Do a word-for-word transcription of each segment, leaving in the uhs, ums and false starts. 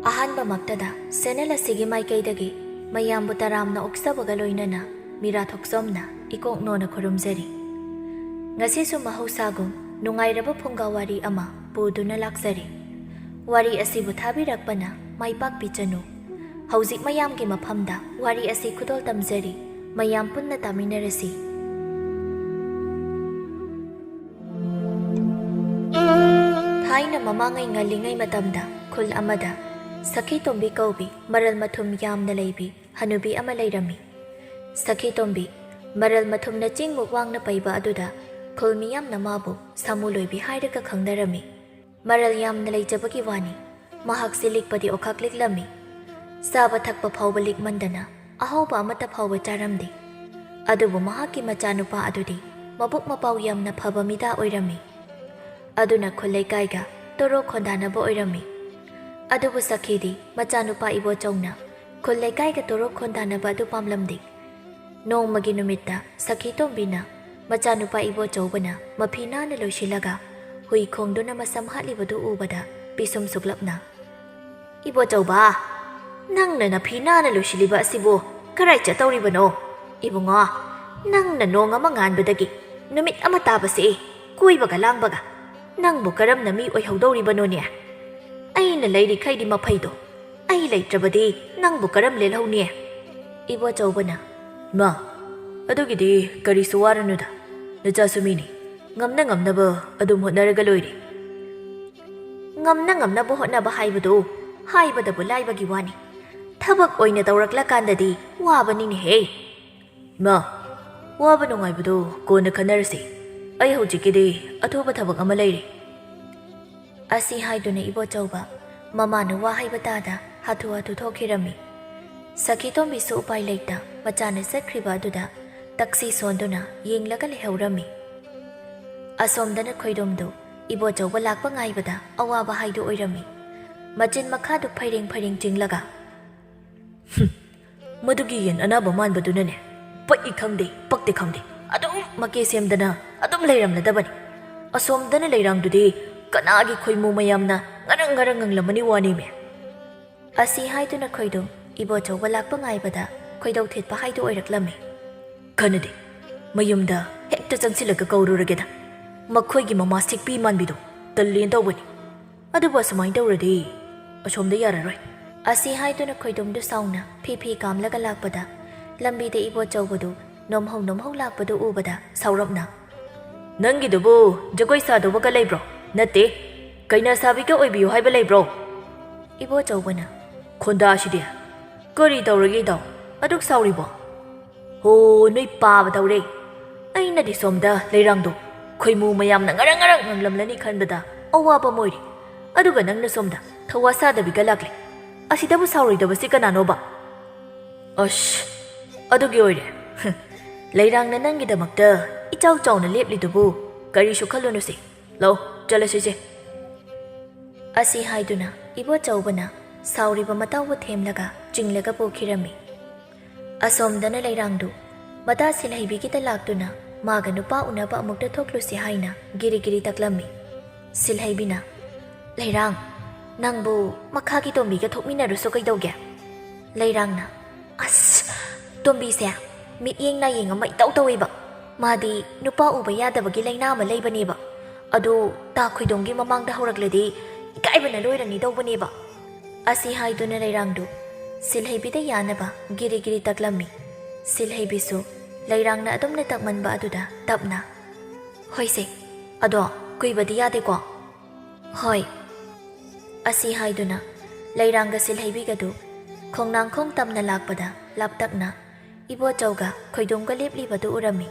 ꯑꯍꯥꯟꯕꯃꯛꯇꯗ channel ꯑꯁꯤꯒꯤ ꯃꯥꯏꯀꯩꯗꯒꯤ ꯃꯌꯥꯝꯕꯨ ꯇꯔꯥꯝꯅ ꯑꯣꯛꯆꯕꯒ ꯂꯣꯏꯅꯅ ꯃꯤꯔꯥ ꯊꯣꯛꯆꯣꯝꯅ ꯏꯀꯣꯛ ꯅꯣꯅ ꯈꯨꯔꯨꯝꯖꯔꯤ꯫ ꯉꯁꯤꯁꯨ ꯃꯍꯧꯁꯥꯒꯨꯝ ꯅꯨꯡꯉꯥꯏꯔꯕ ꯐꯨꯡꯒꯥ ꯋꯥꯔꯤ ꯑꯃ ꯄꯨꯗꯨꯅ ꯂꯥꯛꯆꯔꯤ꯫ ꯋꯥꯔꯤ ꯑꯁꯤꯕꯨ ꯊꯥꯕꯤꯔꯛꯄꯅ ꯃꯥꯏ ꯄꯥꯛꯄꯤꯆꯅꯨ꯫ ꯍꯧꯖꯤꯛ ꯃꯌꯥꯝꯒꯤ ꯃꯐꯝꯗ ꯋꯥꯔꯤ ꯑꯁꯤ ꯈꯨꯗꯣꯜ ꯇꯝꯖꯔꯤ꯫ ꯃꯌꯥꯝ ꯄꯨꯟꯅ ꯇꯥꯃꯤꯟꯅꯔꯁꯤ꯫ ꯊꯥꯏꯅ ꯃꯃꯥꯡꯉꯩ ꯉꯜꯂꯤꯉꯩ ꯃꯇꯝꯗ ꯈꯨꯜ ꯑꯃꯗ ꯁꯈꯤ ꯇꯣꯝꯕꯤ ꯀꯧꯕꯤ ꯃꯔꯜ ꯃꯊꯨꯝ ꯌꯥꯝꯅ ꯂꯩꯕꯤ ꯍꯅꯨꯕꯤ ꯑꯃ ꯂꯩꯔꯝꯃꯤ꯫ ꯁꯈꯤ ꯇꯣꯝꯕꯤ ꯃꯔꯜ ꯃꯊꯨꯝꯅ ꯆꯤꯡꯃꯨꯛ ꯋꯥꯡꯅ ꯄꯩꯕ ꯑꯗꯨꯗ ꯈꯨꯜ ꯃꯤꯌꯥꯝꯅ ꯃꯥꯕꯨ ꯁꯥꯃꯨ ꯂꯣꯏꯕꯤ ꯍꯥꯏꯔꯒ ꯈꯪꯅꯔꯝꯃꯤ꯫ ꯃꯔꯜ ꯌꯥꯝꯅ ꯂꯩꯖꯕꯒꯤ ꯋꯥꯅꯤ, ꯃꯍꯥꯛꯁꯤ ꯂꯤꯛꯄꯗꯤ ꯑꯣꯈꯥꯛ ꯂꯤꯛꯂꯝꯃꯤ꯫ ꯆꯥꯕ ꯊꯛꯄ ꯐꯥꯎꯕ ꯂꯤꯛꯃꯟꯗꯅ ꯑꯍꯥꯎꯕ ꯑꯃꯠꯇ ꯐꯥꯎꯕ ꯆꯥꯔꯝꯗꯦ꯫ ꯑꯗꯨꯕꯨ ꯃꯍꯥꯛꯀꯤ ꯃꯆꯥꯅꯨꯄꯥ ꯑꯗꯨꯗꯤ ꯃꯕꯨꯛ ꯃꯄꯥꯎ ꯌꯥꯝꯅ ꯐꯕ ꯃꯤꯗꯥ ꯑꯣꯏꯔꯝꯃꯤ꯫ ꯑꯗꯨꯅ ꯈꯨꯜ ꯂꯩꯀꯥꯏꯒ ꯇꯣꯔꯣꯛ ꯈꯣꯟꯗꯥꯅꯕ ꯑꯣꯏꯔꯝꯃꯤ꯫ ꯑꯗꯨꯕꯨ ꯁꯈꯤꯗꯤ ꯃꯆꯥꯅꯨꯄꯥ ꯏꯕꯣꯆꯧꯅ ꯈꯨꯜ ꯂꯩꯀꯥꯏꯒ ꯇꯣꯔꯣꯛ ꯈꯣꯟꯗꯥꯅꯕ ꯑꯗꯨ ꯄꯥꯝꯂꯝꯗꯦ꯫ ꯅꯣꯡꯃꯒꯤ ꯅꯨꯃꯤꯠꯇ ꯁꯈꯤ ꯇꯣꯝꯕꯤꯅ ꯃꯆꯥꯅꯨꯄꯥ ꯏꯕꯣꯆꯧꯕꯅ ꯃꯐꯤ ꯅꯥꯟꯅ ꯂꯣꯏꯁꯤꯜꯂꯒ ꯍꯨꯏ ꯈꯣꯡꯗꯨꯅ ꯃꯁꯝ ꯍꯥꯠꯂꯤꯕꯗꯨ ꯎꯕꯗ ꯄꯤꯁꯨꯝ ꯁꯨꯛꯂꯞꯅ, "ꯏꯕꯣꯆꯧꯕ, ꯅꯪꯅ ꯅꯐꯤ ꯅꯥꯟꯅ ꯂꯣꯏꯁꯤꯜꯂꯤꯕ ꯑꯁꯤꯕꯨ ꯀꯔꯥꯏ ꯆꯠꯇꯧꯔꯤꯕꯅꯣ? ꯏꯕꯨꯡꯉꯣ, ꯅꯪꯅ ꯅꯣꯡ ꯑꯃ ꯉꯥꯟꯕꯗꯒꯤ ꯅꯨꯃꯤꯠ ꯑꯃ ꯇꯥꯕꯁꯦ ꯀꯣꯏꯕꯒ ꯂꯥꯡꯕꯒ, ꯅꯪꯕꯨ ꯀꯔꯝꯅ ꯃꯤ ꯑꯣꯏꯍꯧꯗꯧꯔꯤꯕꯅꯣꯅꯦ? ꯑꯩꯅ ꯂꯩꯔꯤꯈꯩꯗꯤ ꯃꯐꯩꯗꯣ, ꯑꯩ ꯂꯩꯇ꯭ꯔꯕꯗꯤ ꯅꯪꯕꯨ ꯀꯔꯝ ꯂꯦꯜꯍꯧꯅꯤ?" ꯏꯕꯣꯆꯧꯕꯅ, "ꯏꯃꯥ, ꯑꯗꯨꯒꯤꯗꯤ ꯀꯔꯤꯁꯨ ꯋꯥꯔꯨꯅꯨꯗ, ꯅꯆꯥꯁꯨ ꯃꯤꯅꯤ, ꯉꯝꯅ ꯉꯝꯅꯕ ꯑꯗꯨꯝ ꯍꯣꯠꯅꯔꯒ ꯂꯣꯏꯔꯦ꯫" ꯉꯝꯅ ꯉꯝꯅꯕ ꯍꯣꯠꯅꯕ ꯍꯥꯏꯕꯗꯨ ꯍꯥꯏꯕꯗꯕꯨ ꯂꯥꯏꯕꯒꯤ ꯋꯥꯅꯤ, ꯊꯕꯛ ꯑꯣꯏꯅ ꯇꯧꯔꯛꯂꯀꯥꯟꯗꯗꯤ ꯋꯥꯕꯅꯤꯅꯦꯍꯦ꯫ "ꯏꯃꯥ, ꯋꯥꯕ ꯅꯨꯡꯉꯥꯏꯕꯗꯨ ꯀꯣꯟꯅ ꯈꯟꯅꯔꯁꯤ꯫ ꯑꯩ ꯍꯧꯖꯤꯛꯀꯤꯗꯤ ꯑꯊꯨꯕ ꯊꯕꯛ ꯑꯃ ꯂꯩꯔꯦ꯫" ꯑꯁꯤ ꯍꯥꯏꯗꯨꯅ ꯏꯕꯣꯆꯧꯕ ꯃꯃꯥꯅ ꯋꯥ ꯍꯥꯏꯕ ꯇꯥꯗ ꯍꯥꯊꯨ ꯍꯥꯊꯨ ꯊꯣꯛꯈꯤꯔꯝꯃꯤ꯫ ꯁꯈꯤꯇꯣꯝꯕꯤꯁꯨ ꯎꯄꯥꯏ ꯂꯩꯇ ꯃꯆꯥꯅ ꯆꯠꯈ꯭ꯔꯤꯕ ꯑꯗꯨꯗ ꯇꯛꯁꯤ ꯁꯣꯟꯗꯨꯅ ꯌꯦꯡꯂꯒ ꯂꯩꯍꯧꯔꯝꯃꯤ꯫ ꯑꯁꯣꯝꯗꯅ ꯈꯣꯏꯗꯣꯝꯗꯨ ꯏꯕꯣꯆꯧꯕ ꯂꯥꯛꯄ ꯉꯥꯏꯕꯗ ꯑꯋꯥꯕ ꯍꯥꯏꯗꯨ ꯑꯣꯏꯔꯝꯃꯤ꯫ ꯃꯆꯤꯟ ꯃꯈꯥꯗꯨ ꯐꯩꯔꯦꯡ ꯐꯩꯔꯦꯡ ꯆꯤꯡꯂꯒ, "ꯍꯨꯝ, ꯃꯗꯨꯒꯤ ꯌꯦꯟ ꯑꯅꯥꯕ ꯃꯥꯟꯕꯗꯨꯅꯅꯦ, ꯄꯛꯏ ꯈꯪꯗꯦ, ꯄꯛꯇꯦ ꯈꯪꯗꯦ, ꯑꯗꯨꯝ ꯃꯀꯦ ꯁꯦꯝꯗꯅ ꯑꯗꯨꯝ ꯂꯩꯔꯝꯂꯗꯕꯅꯤ꯫ ꯑꯁꯣꯝꯗꯅ ꯂꯩꯔꯥꯡꯗꯨꯗꯤ ꯀꯅꯥꯒꯤ ꯈꯣꯏꯃꯨ ꯃꯌꯥꯝꯅ ꯉꯔꯪ ꯉꯔꯪ ꯉꯪꯂꯝꯃꯅꯤ ꯋꯥꯅꯤꯃꯦ?" ꯑꯁꯤ ꯍꯥꯏꯗꯨꯅ ꯈꯣꯏꯗꯨꯝ ꯏꯕꯣꯆꯧꯕ ꯂꯥꯛꯄ ꯉꯥꯏꯕꯗ ꯈꯣꯏꯗꯧ ꯊꯤꯠꯄ ꯍꯥꯏꯗꯨ ꯑꯣꯏꯔꯛꯂꯝꯃꯤ꯫ "ꯀꯅꯗꯦ, ꯃꯌꯨꯝꯗ ꯍꯦꯛꯇ ꯆꯪꯁꯤꯜꯂꯒ ꯀꯧꯔꯨꯔꯒꯦꯗ, ꯃꯈꯣꯏꯒꯤ ꯃꯃꯥ ꯁꯤꯛꯄꯤ ꯃꯥꯟꯕꯤꯗꯣ ꯇꯜꯂꯦꯅ ꯇꯧꯕꯅꯤ꯫ ꯑꯗꯨꯕꯨ ꯑꯁꯨꯃꯥꯏꯅ ꯇꯧꯔꯗꯤ ꯑꯁꯣꯝꯗ ꯌꯥꯔꯔꯣꯏ"꯫ ꯑꯁꯤ ꯍꯥꯏꯗꯨꯅ ꯈꯣꯏꯗꯨꯝꯗꯨ ꯁꯥꯎꯅ ꯐꯤ ꯐꯤ ꯀꯥꯝꯂꯒ ꯂꯥꯛꯄꯗ ꯂꯝꯕꯤꯗ ꯏꯕꯣꯆꯧꯕꯗꯨ ꯅꯣꯝꯍꯧ ꯅꯣꯝꯍꯧ ꯂꯥꯛꯄꯗꯨ ꯎꯕꯗ ꯁꯥꯎꯔꯞꯅ, "ꯅꯪꯒꯤꯗꯨꯕꯨ ꯖꯒꯣꯏ ꯁꯥꯗꯧꯕꯒ ꯂꯩꯕ꯭ꯔꯣ? ꯅꯠꯇꯦ, ꯀꯩꯅꯥ ꯁꯥꯕꯤꯒ ꯑꯣꯏꯕꯤꯌꯨ ꯍꯥꯏꯕ ꯂꯩꯕ꯭ꯔꯣ?" ꯏꯕꯣꯆꯧꯕꯅ, "ꯈꯣꯟꯗꯥꯁꯤꯗꯤ! ꯀꯔꯤ ꯇꯧꯔꯒꯦ ꯏꯇꯥꯎ? ꯑꯗꯨꯛ ꯁꯥꯎꯔꯤꯕꯣ?" "ꯍꯣ, ꯅꯣꯏ ꯄꯥꯕ ꯇꯧꯔꯦ꯫ ꯑꯩꯅꯗꯤ ꯁꯣꯝꯗ ꯂꯩꯔꯥꯡꯗꯣ ꯈꯣꯏꯃꯨ ꯃꯌꯥꯝꯅ ꯉꯔꯪ ꯉꯔꯪ ꯉꯪꯂꯝꯂꯅꯤ ꯈꯟꯕꯗ ꯑꯋꯥꯕ ꯑꯃ ꯑꯣꯏꯔꯦ꯫ ꯑꯗꯨꯒ ꯅꯪꯅ ꯁꯣꯝꯗ ꯊꯧꯋꯥ ꯁꯥꯗꯕꯤꯒ ꯂꯥꯛꯂꯦ꯫ ꯑꯁꯤꯗꯕꯨ ꯁꯥꯎꯔꯣꯏꯗꯕꯁꯤ ꯀꯅꯥꯅꯣꯕ?" "ꯑꯁ, ꯑꯗꯨꯒꯤ ꯑꯣꯏꯔꯦ꯫ ꯂꯩꯔꯥꯡꯅ ꯅꯪꯒꯤꯗꯃꯛꯇ ꯏꯆꯥꯎ ꯆꯥꯎꯅ ꯂꯦꯞꯂꯤꯗꯨꯕꯨ ꯀꯔꯤꯁꯨ ꯈꯜꯂꯨꯅꯨꯁꯦ꯫ ꯂꯧ, ꯆꯠꯂꯁꯤꯁꯦ"꯫ ꯑꯁꯤ ꯍꯥꯏꯗꯨꯅ ꯏꯕꯣꯆꯧꯕꯅ ꯁꯥꯎꯔꯤꯕ ꯃꯇꯥꯎꯕꯨ ꯊꯦꯝꯂꯒ ꯆꯤꯡꯂꯒ ꯄꯨꯈꯤꯔꯝꯃꯤ꯫ ꯑꯁꯣꯝꯗꯅ ꯂꯩꯔꯥꯡꯗꯨ ꯃꯇꯥ ꯁꯤꯜꯍꯩꯕꯤꯒꯤꯗ ꯂꯥꯛꯇꯨꯅ ꯃꯥꯒ ꯅꯨꯄꯥ ꯎꯅꯕ ꯑꯃꯨꯛꯇ ꯊꯣꯛꯂꯨꯁꯤ ꯍꯥꯏꯅ ꯒꯤꯔꯤ ꯒꯤꯔꯤ ꯇꯛꯂꯝꯃꯤ꯫ ꯁꯤꯜꯍꯩꯕꯤꯅ, "ꯂꯩꯔꯥꯡ, ꯅꯪꯕꯨ ꯃꯈꯥꯒꯤ ꯇꯣꯝꯕꯤꯒ ꯊꯣꯛꯃꯤꯟꯅꯔꯨꯁꯣ ꯀꯩꯗꯧꯒꯦ?" ꯂꯩꯔꯥꯡꯅ, "ꯑꯁ, ꯇꯣꯝꯕꯤꯁꯦ ꯃꯤꯠꯌꯦꯡ ꯅꯥꯌꯦꯡ ꯑꯃ ꯏꯇꯧ ꯇꯧꯋꯦꯕ꯫ ꯃꯥꯗꯤ ꯅꯨꯄꯥ ꯎꯕ ꯌꯥꯗꯕꯒꯤ ꯂꯥꯏꯅꯥ ꯑꯃ ꯂꯩꯕꯅꯦꯕ꯫ ꯑꯗꯨ ꯇꯥ ꯈꯣꯏꯗꯣꯝꯒꯤ ꯃꯃꯥꯡꯗ ꯍꯧꯔꯛꯂꯗꯤ ꯏꯀꯥꯏꯕꯅ ꯂꯣꯏꯔꯅꯤ ꯇꯧꯕꯅꯦꯕ"꯫ ꯑꯁꯤ ꯍꯥꯏꯗꯨꯅ ꯂꯩꯔꯥꯡꯗꯨ ꯁꯤꯜꯍꯩꯕꯤꯗ ꯌꯥꯅꯕ ꯒꯤꯔꯤ ꯒꯤꯔꯤ ꯇꯛꯂꯝꯃꯤ꯫ ꯁꯤꯜꯍꯩꯕꯤꯁꯨ ꯂꯩꯔꯥꯡꯅ ꯑꯗꯨꯝꯅ ꯇꯛꯃꯟꯕ ꯑꯗꯨꯗ ꯇꯞꯅ, "ꯍꯣꯏꯁꯦ, ꯑꯗꯣ ꯀꯨꯏꯕꯗꯤ ꯌꯥꯗꯦꯀꯣ?" "ꯍꯣꯏ"꯫ ꯑꯁꯤ ꯍꯥꯏꯗꯨꯅ ꯂꯩꯔꯥꯡꯒ ꯁꯤꯜꯍꯩꯕꯤꯒꯗꯨ ꯈꯣꯡꯅꯥꯡꯈꯣꯡ ꯇꯝꯅ ꯂꯥꯛꯄꯗ ꯂꯥꯞꯇꯛꯅ ꯏꯕꯣꯆꯧꯒ ꯈꯣꯏꯗꯣꯝꯒ ꯂꯦꯞꯂꯤꯕꯗꯨ ꯎꯔꯝꯃꯤ꯫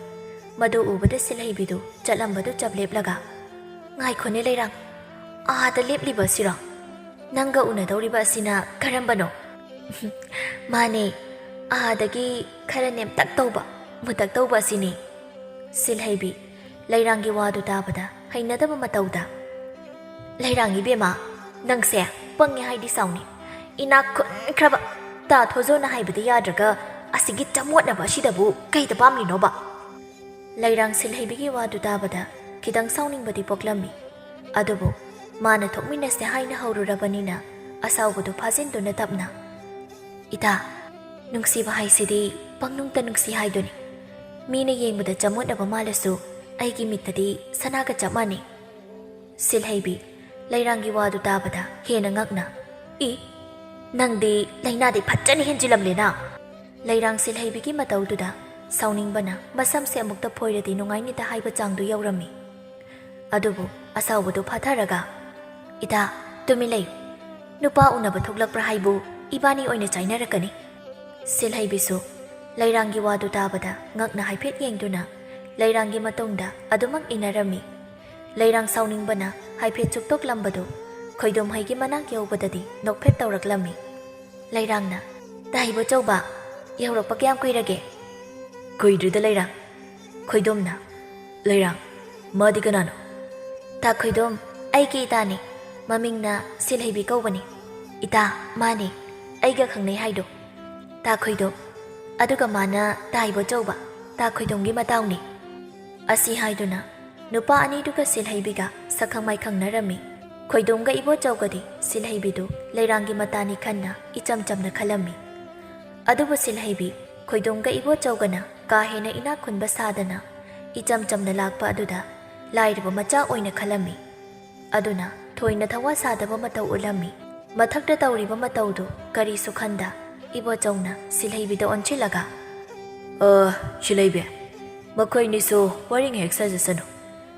ꯃꯗꯨ ꯎꯕꯗ ꯁꯤꯜꯍꯩꯕꯤꯗꯨ ꯆꯠꯂꯝꯕꯗꯨ ꯆꯞ ꯂꯦꯞꯂꯒ, "ꯉꯥꯏꯈꯣꯅꯦ ꯂꯩꯔꯥꯡ, ꯑꯥꯗ ꯂꯦꯞꯂꯤꯕ ꯑꯁꯤꯔꯣ? ꯅꯪꯒ ꯎꯅꯗꯧꯔꯤꯕ ꯑꯁꯤꯅ ꯀꯔꯝꯕꯅꯣ?" "ꯃꯥꯅꯦ, ꯑꯥꯗꯒꯤ ꯈꯔ ꯅꯦꯝꯇꯛ ꯇꯧꯕ, ꯃꯨꯇꯛ ꯇꯧꯕ ꯑꯁꯤꯅꯤ"꯫ ꯁꯤꯜꯍꯩꯕꯤ ꯂꯩꯔꯥꯡꯒꯤ ꯋꯥꯗꯨ ꯇꯥꯕꯗ ꯍꯩꯅꯗꯕ ꯃꯇꯧꯗ, "ꯂꯩꯔꯥꯡ ꯏꯕꯦꯝꯃ, ꯅꯪꯁꯦ ꯄꯪꯉꯦ ꯍꯥꯏꯗꯤ ꯁꯥꯎꯅꯤ꯫ ꯏꯅꯥꯛ ꯈꯨꯟꯈ꯭ꯔꯕ ꯇꯥ ꯊꯣꯖꯣꯅ ꯍꯥꯏꯕꯗ ꯌꯥꯗ꯭ꯔꯒ ꯑꯁꯤꯒꯤ ꯆꯃꯣꯠꯅꯕ ꯑꯁꯤꯗꯕꯨ ꯀꯩꯗ ꯄꯥꯝꯂꯤꯅꯣꯕ?" ꯂꯩꯔꯥꯡ ꯁꯤꯜꯍꯩꯕꯤꯒꯤ ꯋꯥꯗꯨ ꯇꯥꯕꯗ ꯈꯤꯇꯪ ꯁꯥꯎꯅꯤꯡꯕꯗꯤ ꯄꯣꯛꯂꯝꯃꯤ꯫ ꯑꯗꯨꯕꯨ ꯃꯥꯅ ꯊꯣꯛꯃꯤꯟꯅꯁꯦ ꯍꯥꯏꯅ ꯍꯧꯔꯨꯔꯕꯅꯤꯅ ꯑꯁꯥꯎꯕꯗꯨ ꯐꯥꯖꯤꯟꯗꯨꯅ ꯇꯞꯅ, "ꯏꯇꯥ, ꯅꯨꯡꯁꯤꯕ ꯍꯥꯏꯁꯤꯗꯤ ꯄꯪꯅꯨꯡꯇ ꯅꯨꯡꯁꯤ ꯍꯥꯏꯗꯨꯅꯤ꯫ ꯃꯤꯅ ꯌꯦꯡꯕꯗ ꯆꯃꯣꯠꯅꯕ ꯃꯥꯜꯂꯁꯨ ꯑꯩꯒꯤ ꯃꯤꯠꯇꯗꯤ ꯁꯅꯥꯒ ꯆꯞ ꯃꯥꯟꯅꯩ꯫" ꯁꯤꯜꯍꯩꯕꯤ ꯂꯩꯔꯥꯡꯒꯤ ꯋꯥꯗꯨ ꯇꯥꯕꯗ ꯍꯦꯟꯅ ꯉꯛꯅ, "ꯏ, ꯅꯪꯗꯤ ꯂꯥꯏꯅꯥꯗꯤ ꯐꯖꯅ ꯍꯦꯟꯖꯤꯜꯂꯝꯂꯦꯅ!" ꯂꯩꯔꯥꯡ ꯁꯤꯜꯍꯩꯕꯤꯒꯤ ꯃꯇꯧꯗꯨꯗ ꯁꯥꯎꯅꯤꯡꯕꯅ ꯃꯁꯝꯁꯦ ꯑꯃꯨꯛꯇ ꯐꯣꯏꯔꯗꯤ ꯅꯨꯡꯉꯥꯏꯅꯤꯗ ꯍꯥꯏꯕ ꯆꯥꯡꯗꯨ ꯌꯧꯔꯝꯃꯤ꯫ ꯑꯗꯨꯕꯨ ꯑꯁꯥꯎꯕꯗꯨ ꯐꯥꯊꯔꯒ, "ꯏꯇꯥ, ꯇꯨꯃꯤꯟ ꯂꯩꯌꯨ꯫ ꯅꯨꯄꯥ ꯎꯅꯕ ꯊꯣꯛꯂꯛꯄ꯭ꯔꯥ ꯍꯥꯏꯕꯨ ꯏꯕꯥꯅꯤ ꯑꯣꯏꯅ ꯆꯥꯏꯅꯔꯛꯀꯅꯤ꯫" ꯁꯤꯜꯍꯩꯕꯤꯁꯨ ꯂꯩꯔꯥꯡꯒꯤ ꯋꯥꯗꯨ ꯇꯥꯕꯗ ꯉꯛꯅ ꯍꯥꯏꯐꯦꯠ ꯌꯦꯡꯗꯨꯅ ꯂꯩꯔꯥꯡꯒꯤ ꯃꯇꯨꯡꯗ ꯑꯗꯨꯃꯛ ꯏꯟꯅꯔꯝꯃꯤ꯫ ꯂꯩꯔꯥꯡ ꯁꯥꯎꯅꯤꯡꯕꯅ ꯍꯥꯏꯐꯦꯠ ꯆꯨꯞꯇꯣꯛꯂꯝꯕꯗꯨ ꯈꯣꯏꯗꯣꯝꯍꯩꯒꯤ ꯃꯅꯥꯛ ꯌꯧꯕꯗꯗꯤ ꯅꯣꯛꯐꯦꯠ ꯇꯧꯔꯛꯂꯝꯃꯤ꯫ ꯂꯩꯔꯥꯡꯅ, "ꯇꯥ ꯍꯩꯕꯣꯆꯧꯕ, ꯌꯧꯔꯛꯄ ꯀꯌꯥꯝ ꯀꯨꯏꯔꯒꯦ?" "ꯀꯨꯏꯗ꯭ꯔꯤꯗ ꯂꯩꯔꯥꯡ꯫" ꯈꯣꯏꯗꯣꯝꯅ, "ꯂꯩꯔꯥꯡ, ꯃꯥꯗꯤ ꯀꯅꯥꯅꯣ?" "ꯇꯥ ꯈꯣꯏꯗꯣꯝ, ꯑꯩꯒꯤ ꯏꯇꯥꯅꯤ꯫ ꯃꯃꯤꯡꯅ ꯁꯤꯜꯍꯩꯕꯤ ꯀꯧꯕꯅꯤ꯫ ꯏꯇꯥ, ꯃꯥꯅꯤ, ꯑꯩꯒ ꯈꯪꯅꯩ ꯍꯥꯏꯗꯣ꯫ ꯇꯥ ꯈꯣꯏꯗꯣꯝ, ꯑꯗꯨꯒ ꯃꯥꯅ ꯇꯥ ꯍꯩꯕꯣꯆꯧꯕ, ꯇꯥ ꯈꯣꯏꯗꯣꯝꯒꯤ ꯃꯇꯥꯎꯅꯤ꯫" ꯑꯁꯤ ꯍꯥꯏꯗꯨꯅ ꯅꯨꯄꯥ ꯑꯅꯤꯗꯨꯒ ꯁꯤꯜꯍꯩꯕꯤꯒ ꯁꯛꯈꯪ ꯃꯥꯏꯈꯪꯅꯔꯝꯃꯤ꯫ ꯈꯣꯏꯗꯣꯝꯒ ꯏꯕꯣꯆꯧꯒꯗꯤ ꯁꯤꯜꯍꯩꯕꯤꯗꯨ ꯂꯩꯔꯥꯡꯒꯤ ꯃꯇꯥꯅꯤ ꯈꯟꯅ ꯏꯆꯝ ꯆꯝꯅ ꯈꯜꯂꯝꯃꯤ꯫ ꯑꯗꯨꯕꯨ ꯁꯤꯜꯍꯩꯕꯤ ꯈꯣꯏꯗꯣꯝꯒ ꯏꯕꯣꯆꯧꯒꯅ ꯀꯥ ꯍꯦꯟꯅ ꯏꯅꯥꯛ ꯈꯨꯟꯕ ꯁꯥꯗꯅ ꯏꯆꯝ ꯆꯝꯅ ꯂꯥꯛꯄ ꯑꯗꯨꯗ ꯂꯥꯏꯔꯕ ꯃꯆꯥ ꯑꯣꯏꯅ ꯈꯜꯂꯝꯃꯤ꯫ ꯑꯗꯨꯅ ꯊꯣꯏꯅ ꯊꯋꯥ ꯁꯥꯗꯕ ꯃꯇꯧ ꯎꯠꯂꯝꯃꯤ꯫ ꯃꯊꯛꯇ ꯇꯧꯔꯤꯕ ꯃꯇꯧꯗꯨ ꯀꯔꯤꯁꯨ ꯈꯟꯗ ꯏꯕꯣꯆꯧꯅ ꯁꯤꯜꯍꯩꯕꯤꯗ ꯑꯣꯟꯁꯤꯜꯂꯒ, "ꯑ, ꯁꯤꯜꯍꯩꯕꯤ, ꯃꯈꯣꯏꯅꯤꯁꯨ ꯋꯥꯔꯤ ꯉꯥꯏꯍꯥꯛ ꯁꯥꯖꯁꯅꯨ꯫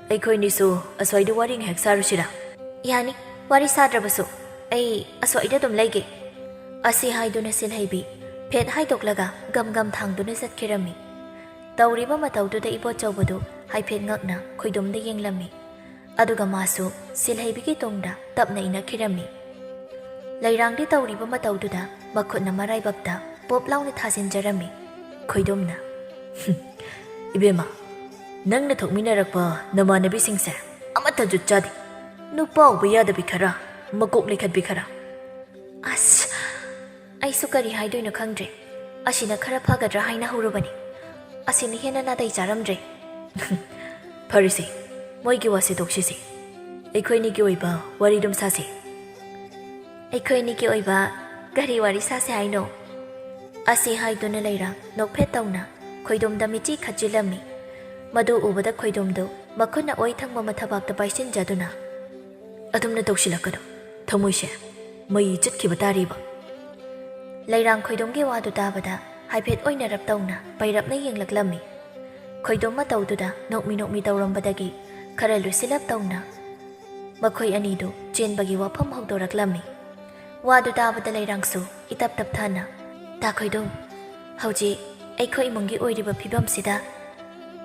ꯑꯩꯈꯣꯏꯅꯤꯁꯨ ꯑꯁ꯭ꯋꯥꯏꯗ ꯋꯥꯔꯤ ꯉꯥꯏꯍꯥꯛ ꯁꯥꯔꯨꯁꯤꯔꯥ?" "ꯌꯥꯅꯤ, ꯋꯥꯔꯤ ꯁꯥꯗ꯭ꯔꯕꯁꯨ꯫ ꯑꯩ ꯑꯁ꯭ꯋꯥꯏꯗ ꯑꯗꯨꯝ ꯂꯩꯒꯦ꯫" ꯑꯁꯤ ꯍꯥꯏꯗꯨꯅ ꯁꯤꯜꯍꯩꯕꯤ ꯐꯦꯠ ꯍꯥꯏꯗꯣꯛꯂꯒ ꯒꯝ ꯒꯝ ꯊꯥꯡꯗꯨꯅ ꯆꯠꯈꯤꯔꯝꯃꯤ꯫ ꯇꯧꯔꯤꯕ ꯃꯇꯧꯗꯨꯗ ꯏꯕꯣꯆꯧꯕꯗꯨ ꯍꯥꯏꯐꯦꯠ ꯉꯛꯅ ꯈꯣꯏꯗꯣꯝꯗ ꯌꯦꯡꯂꯝꯃꯤ꯫ ꯑꯗꯨꯒ ꯃꯥꯁꯨ ꯁꯤꯜꯍꯩꯕꯤꯒꯤ ꯇꯨꯡꯗ ꯇꯞꯅ ꯏꯅꯈꯤꯔꯝꯃꯤ꯫ ꯂꯩꯔꯥꯡꯗꯤ ꯇꯧꯔꯤꯕ ꯃꯇꯧꯗꯨꯗ ꯃꯈꯨꯠꯅ ꯃꯔꯥꯏꯕꯛꯇ ꯄꯣꯞ ꯂꯥꯎꯅ ꯊꯥꯖꯤꯟꯖꯔꯝꯃꯤ꯫ ꯈꯣꯏꯗꯣꯝꯅ, "ꯍꯨꯝ, ꯏꯕꯦꯝꯃ, ꯅꯪꯅ ꯊꯣꯛꯃꯤꯟꯅꯔꯛꯄ ꯅꯃꯥꯟꯅꯕꯤꯁꯤꯡꯁꯦ ꯑꯃꯠꯇ ꯖꯨꯠ ꯆꯥꯗꯦ꯫ ꯅꯨꯄꯥ ꯎꯕ ꯌꯥꯗꯕꯤ ꯈꯔ, ꯃꯀꯣꯛ ꯂꯩꯈꯠꯄꯤ ꯈꯔ꯫" ꯑꯁ, ꯑꯩꯁꯨ ꯀꯔꯤ ꯍꯥꯏꯗꯣꯏꯅꯣ ꯈꯪꯗ꯭ꯔꯦ꯫ ꯑꯁꯤꯅ ꯈꯔ ꯐꯒꯗ꯭ꯔꯥ ꯍꯥꯏꯅ ꯍꯧꯔꯨꯕꯅꯤ꯫ ꯑꯁꯤꯅ ꯍꯦꯟꯅ ꯅꯥꯇꯩ ꯆꯥꯔꯝꯗ꯭ꯔꯦ꯫ "ꯐꯔꯦꯁꯦ, ꯃꯣꯏꯒꯤ ꯋꯥꯁꯦ ꯇꯣꯛꯁꯤꯁꯦ꯫ ꯑꯩꯈꯣꯏꯅꯤꯒꯤ ꯑꯣꯏꯕ ꯋꯥꯔꯤꯗꯨꯝ ꯁꯥꯁꯦ꯫" ꯑꯩꯈꯣꯏ ꯑꯅꯤꯒꯤ ꯑꯣꯏꯕ ꯀꯔꯤ ꯋꯥꯔꯤ ꯁꯥꯁꯦ ꯍꯥꯏꯅꯣ? ꯑꯁꯤ ꯍꯥꯏꯗꯨꯅ ꯂꯩꯔꯥꯡ ꯅꯣꯛꯐꯦꯠ ꯇꯧꯅ ꯈꯣꯏꯗꯣꯝꯗ ꯃꯤꯠꯆꯤ ꯈꯠꯆꯤꯜꯂꯝꯃꯤ꯫ ꯃꯗꯨ ꯎꯕꯗ ꯈꯣꯏꯗꯣꯝꯗꯨ ꯃꯈꯨꯠꯅ ꯑꯣꯏ ꯊꯪꯕ ꯃꯊꯕꯥꯛꯇ ꯄꯥꯏꯁꯤꯟꯖꯗꯨꯅ, "ꯑꯗꯨꯝꯅ ꯇꯧꯁꯤꯜꯂꯛꯀꯅꯨ, ꯊꯃꯣꯏꯁꯦ ꯃꯩ ꯆꯠꯈꯤꯕ ꯇꯥꯔꯤꯕ꯫" ꯂꯩꯔꯥꯡ ꯈꯣꯏꯗꯣꯝꯒꯤ ꯋꯥꯗꯨ ꯇꯥꯕꯗ ꯍꯥꯏꯐꯦꯠ ꯑꯣꯏꯅꯔꯞ ꯇꯧꯅ ꯄꯩꯔꯞꯅ ꯌꯦꯡꯂꯛꯂꯝꯃꯤ꯫ ꯈꯣꯏꯗꯣꯝ ꯃꯇꯧꯗꯨꯗ ꯅꯣꯛꯃꯤ ꯅꯣꯛꯃꯤ ꯇꯧꯔꯝꯕꯗꯒꯤ ꯈꯔ ꯂꯨꯁꯤꯜꯂꯞ ꯇꯧꯅ ꯃꯈꯣꯏ ꯑꯅꯤꯗꯨ ꯆꯦꯟꯕꯒꯤ ꯋꯥꯐꯝ ꯍꯧꯗꯣꯔꯛꯂꯝꯃꯤ꯫ ꯋꯥꯗꯨ ꯇꯥꯕꯗ ꯂꯩꯔꯥꯡꯁꯨ ꯏꯇꯞ ꯇꯞꯊꯥꯅ, "ꯇꯥ ꯈꯣꯏꯗꯣꯝ, ꯍꯧꯖꯤꯛ ꯑꯩꯈꯣꯏ ꯏꯃꯨꯡꯒꯤ ꯑꯣꯏꯔꯤꯕ ꯐꯤꯕꯝꯁꯤꯗ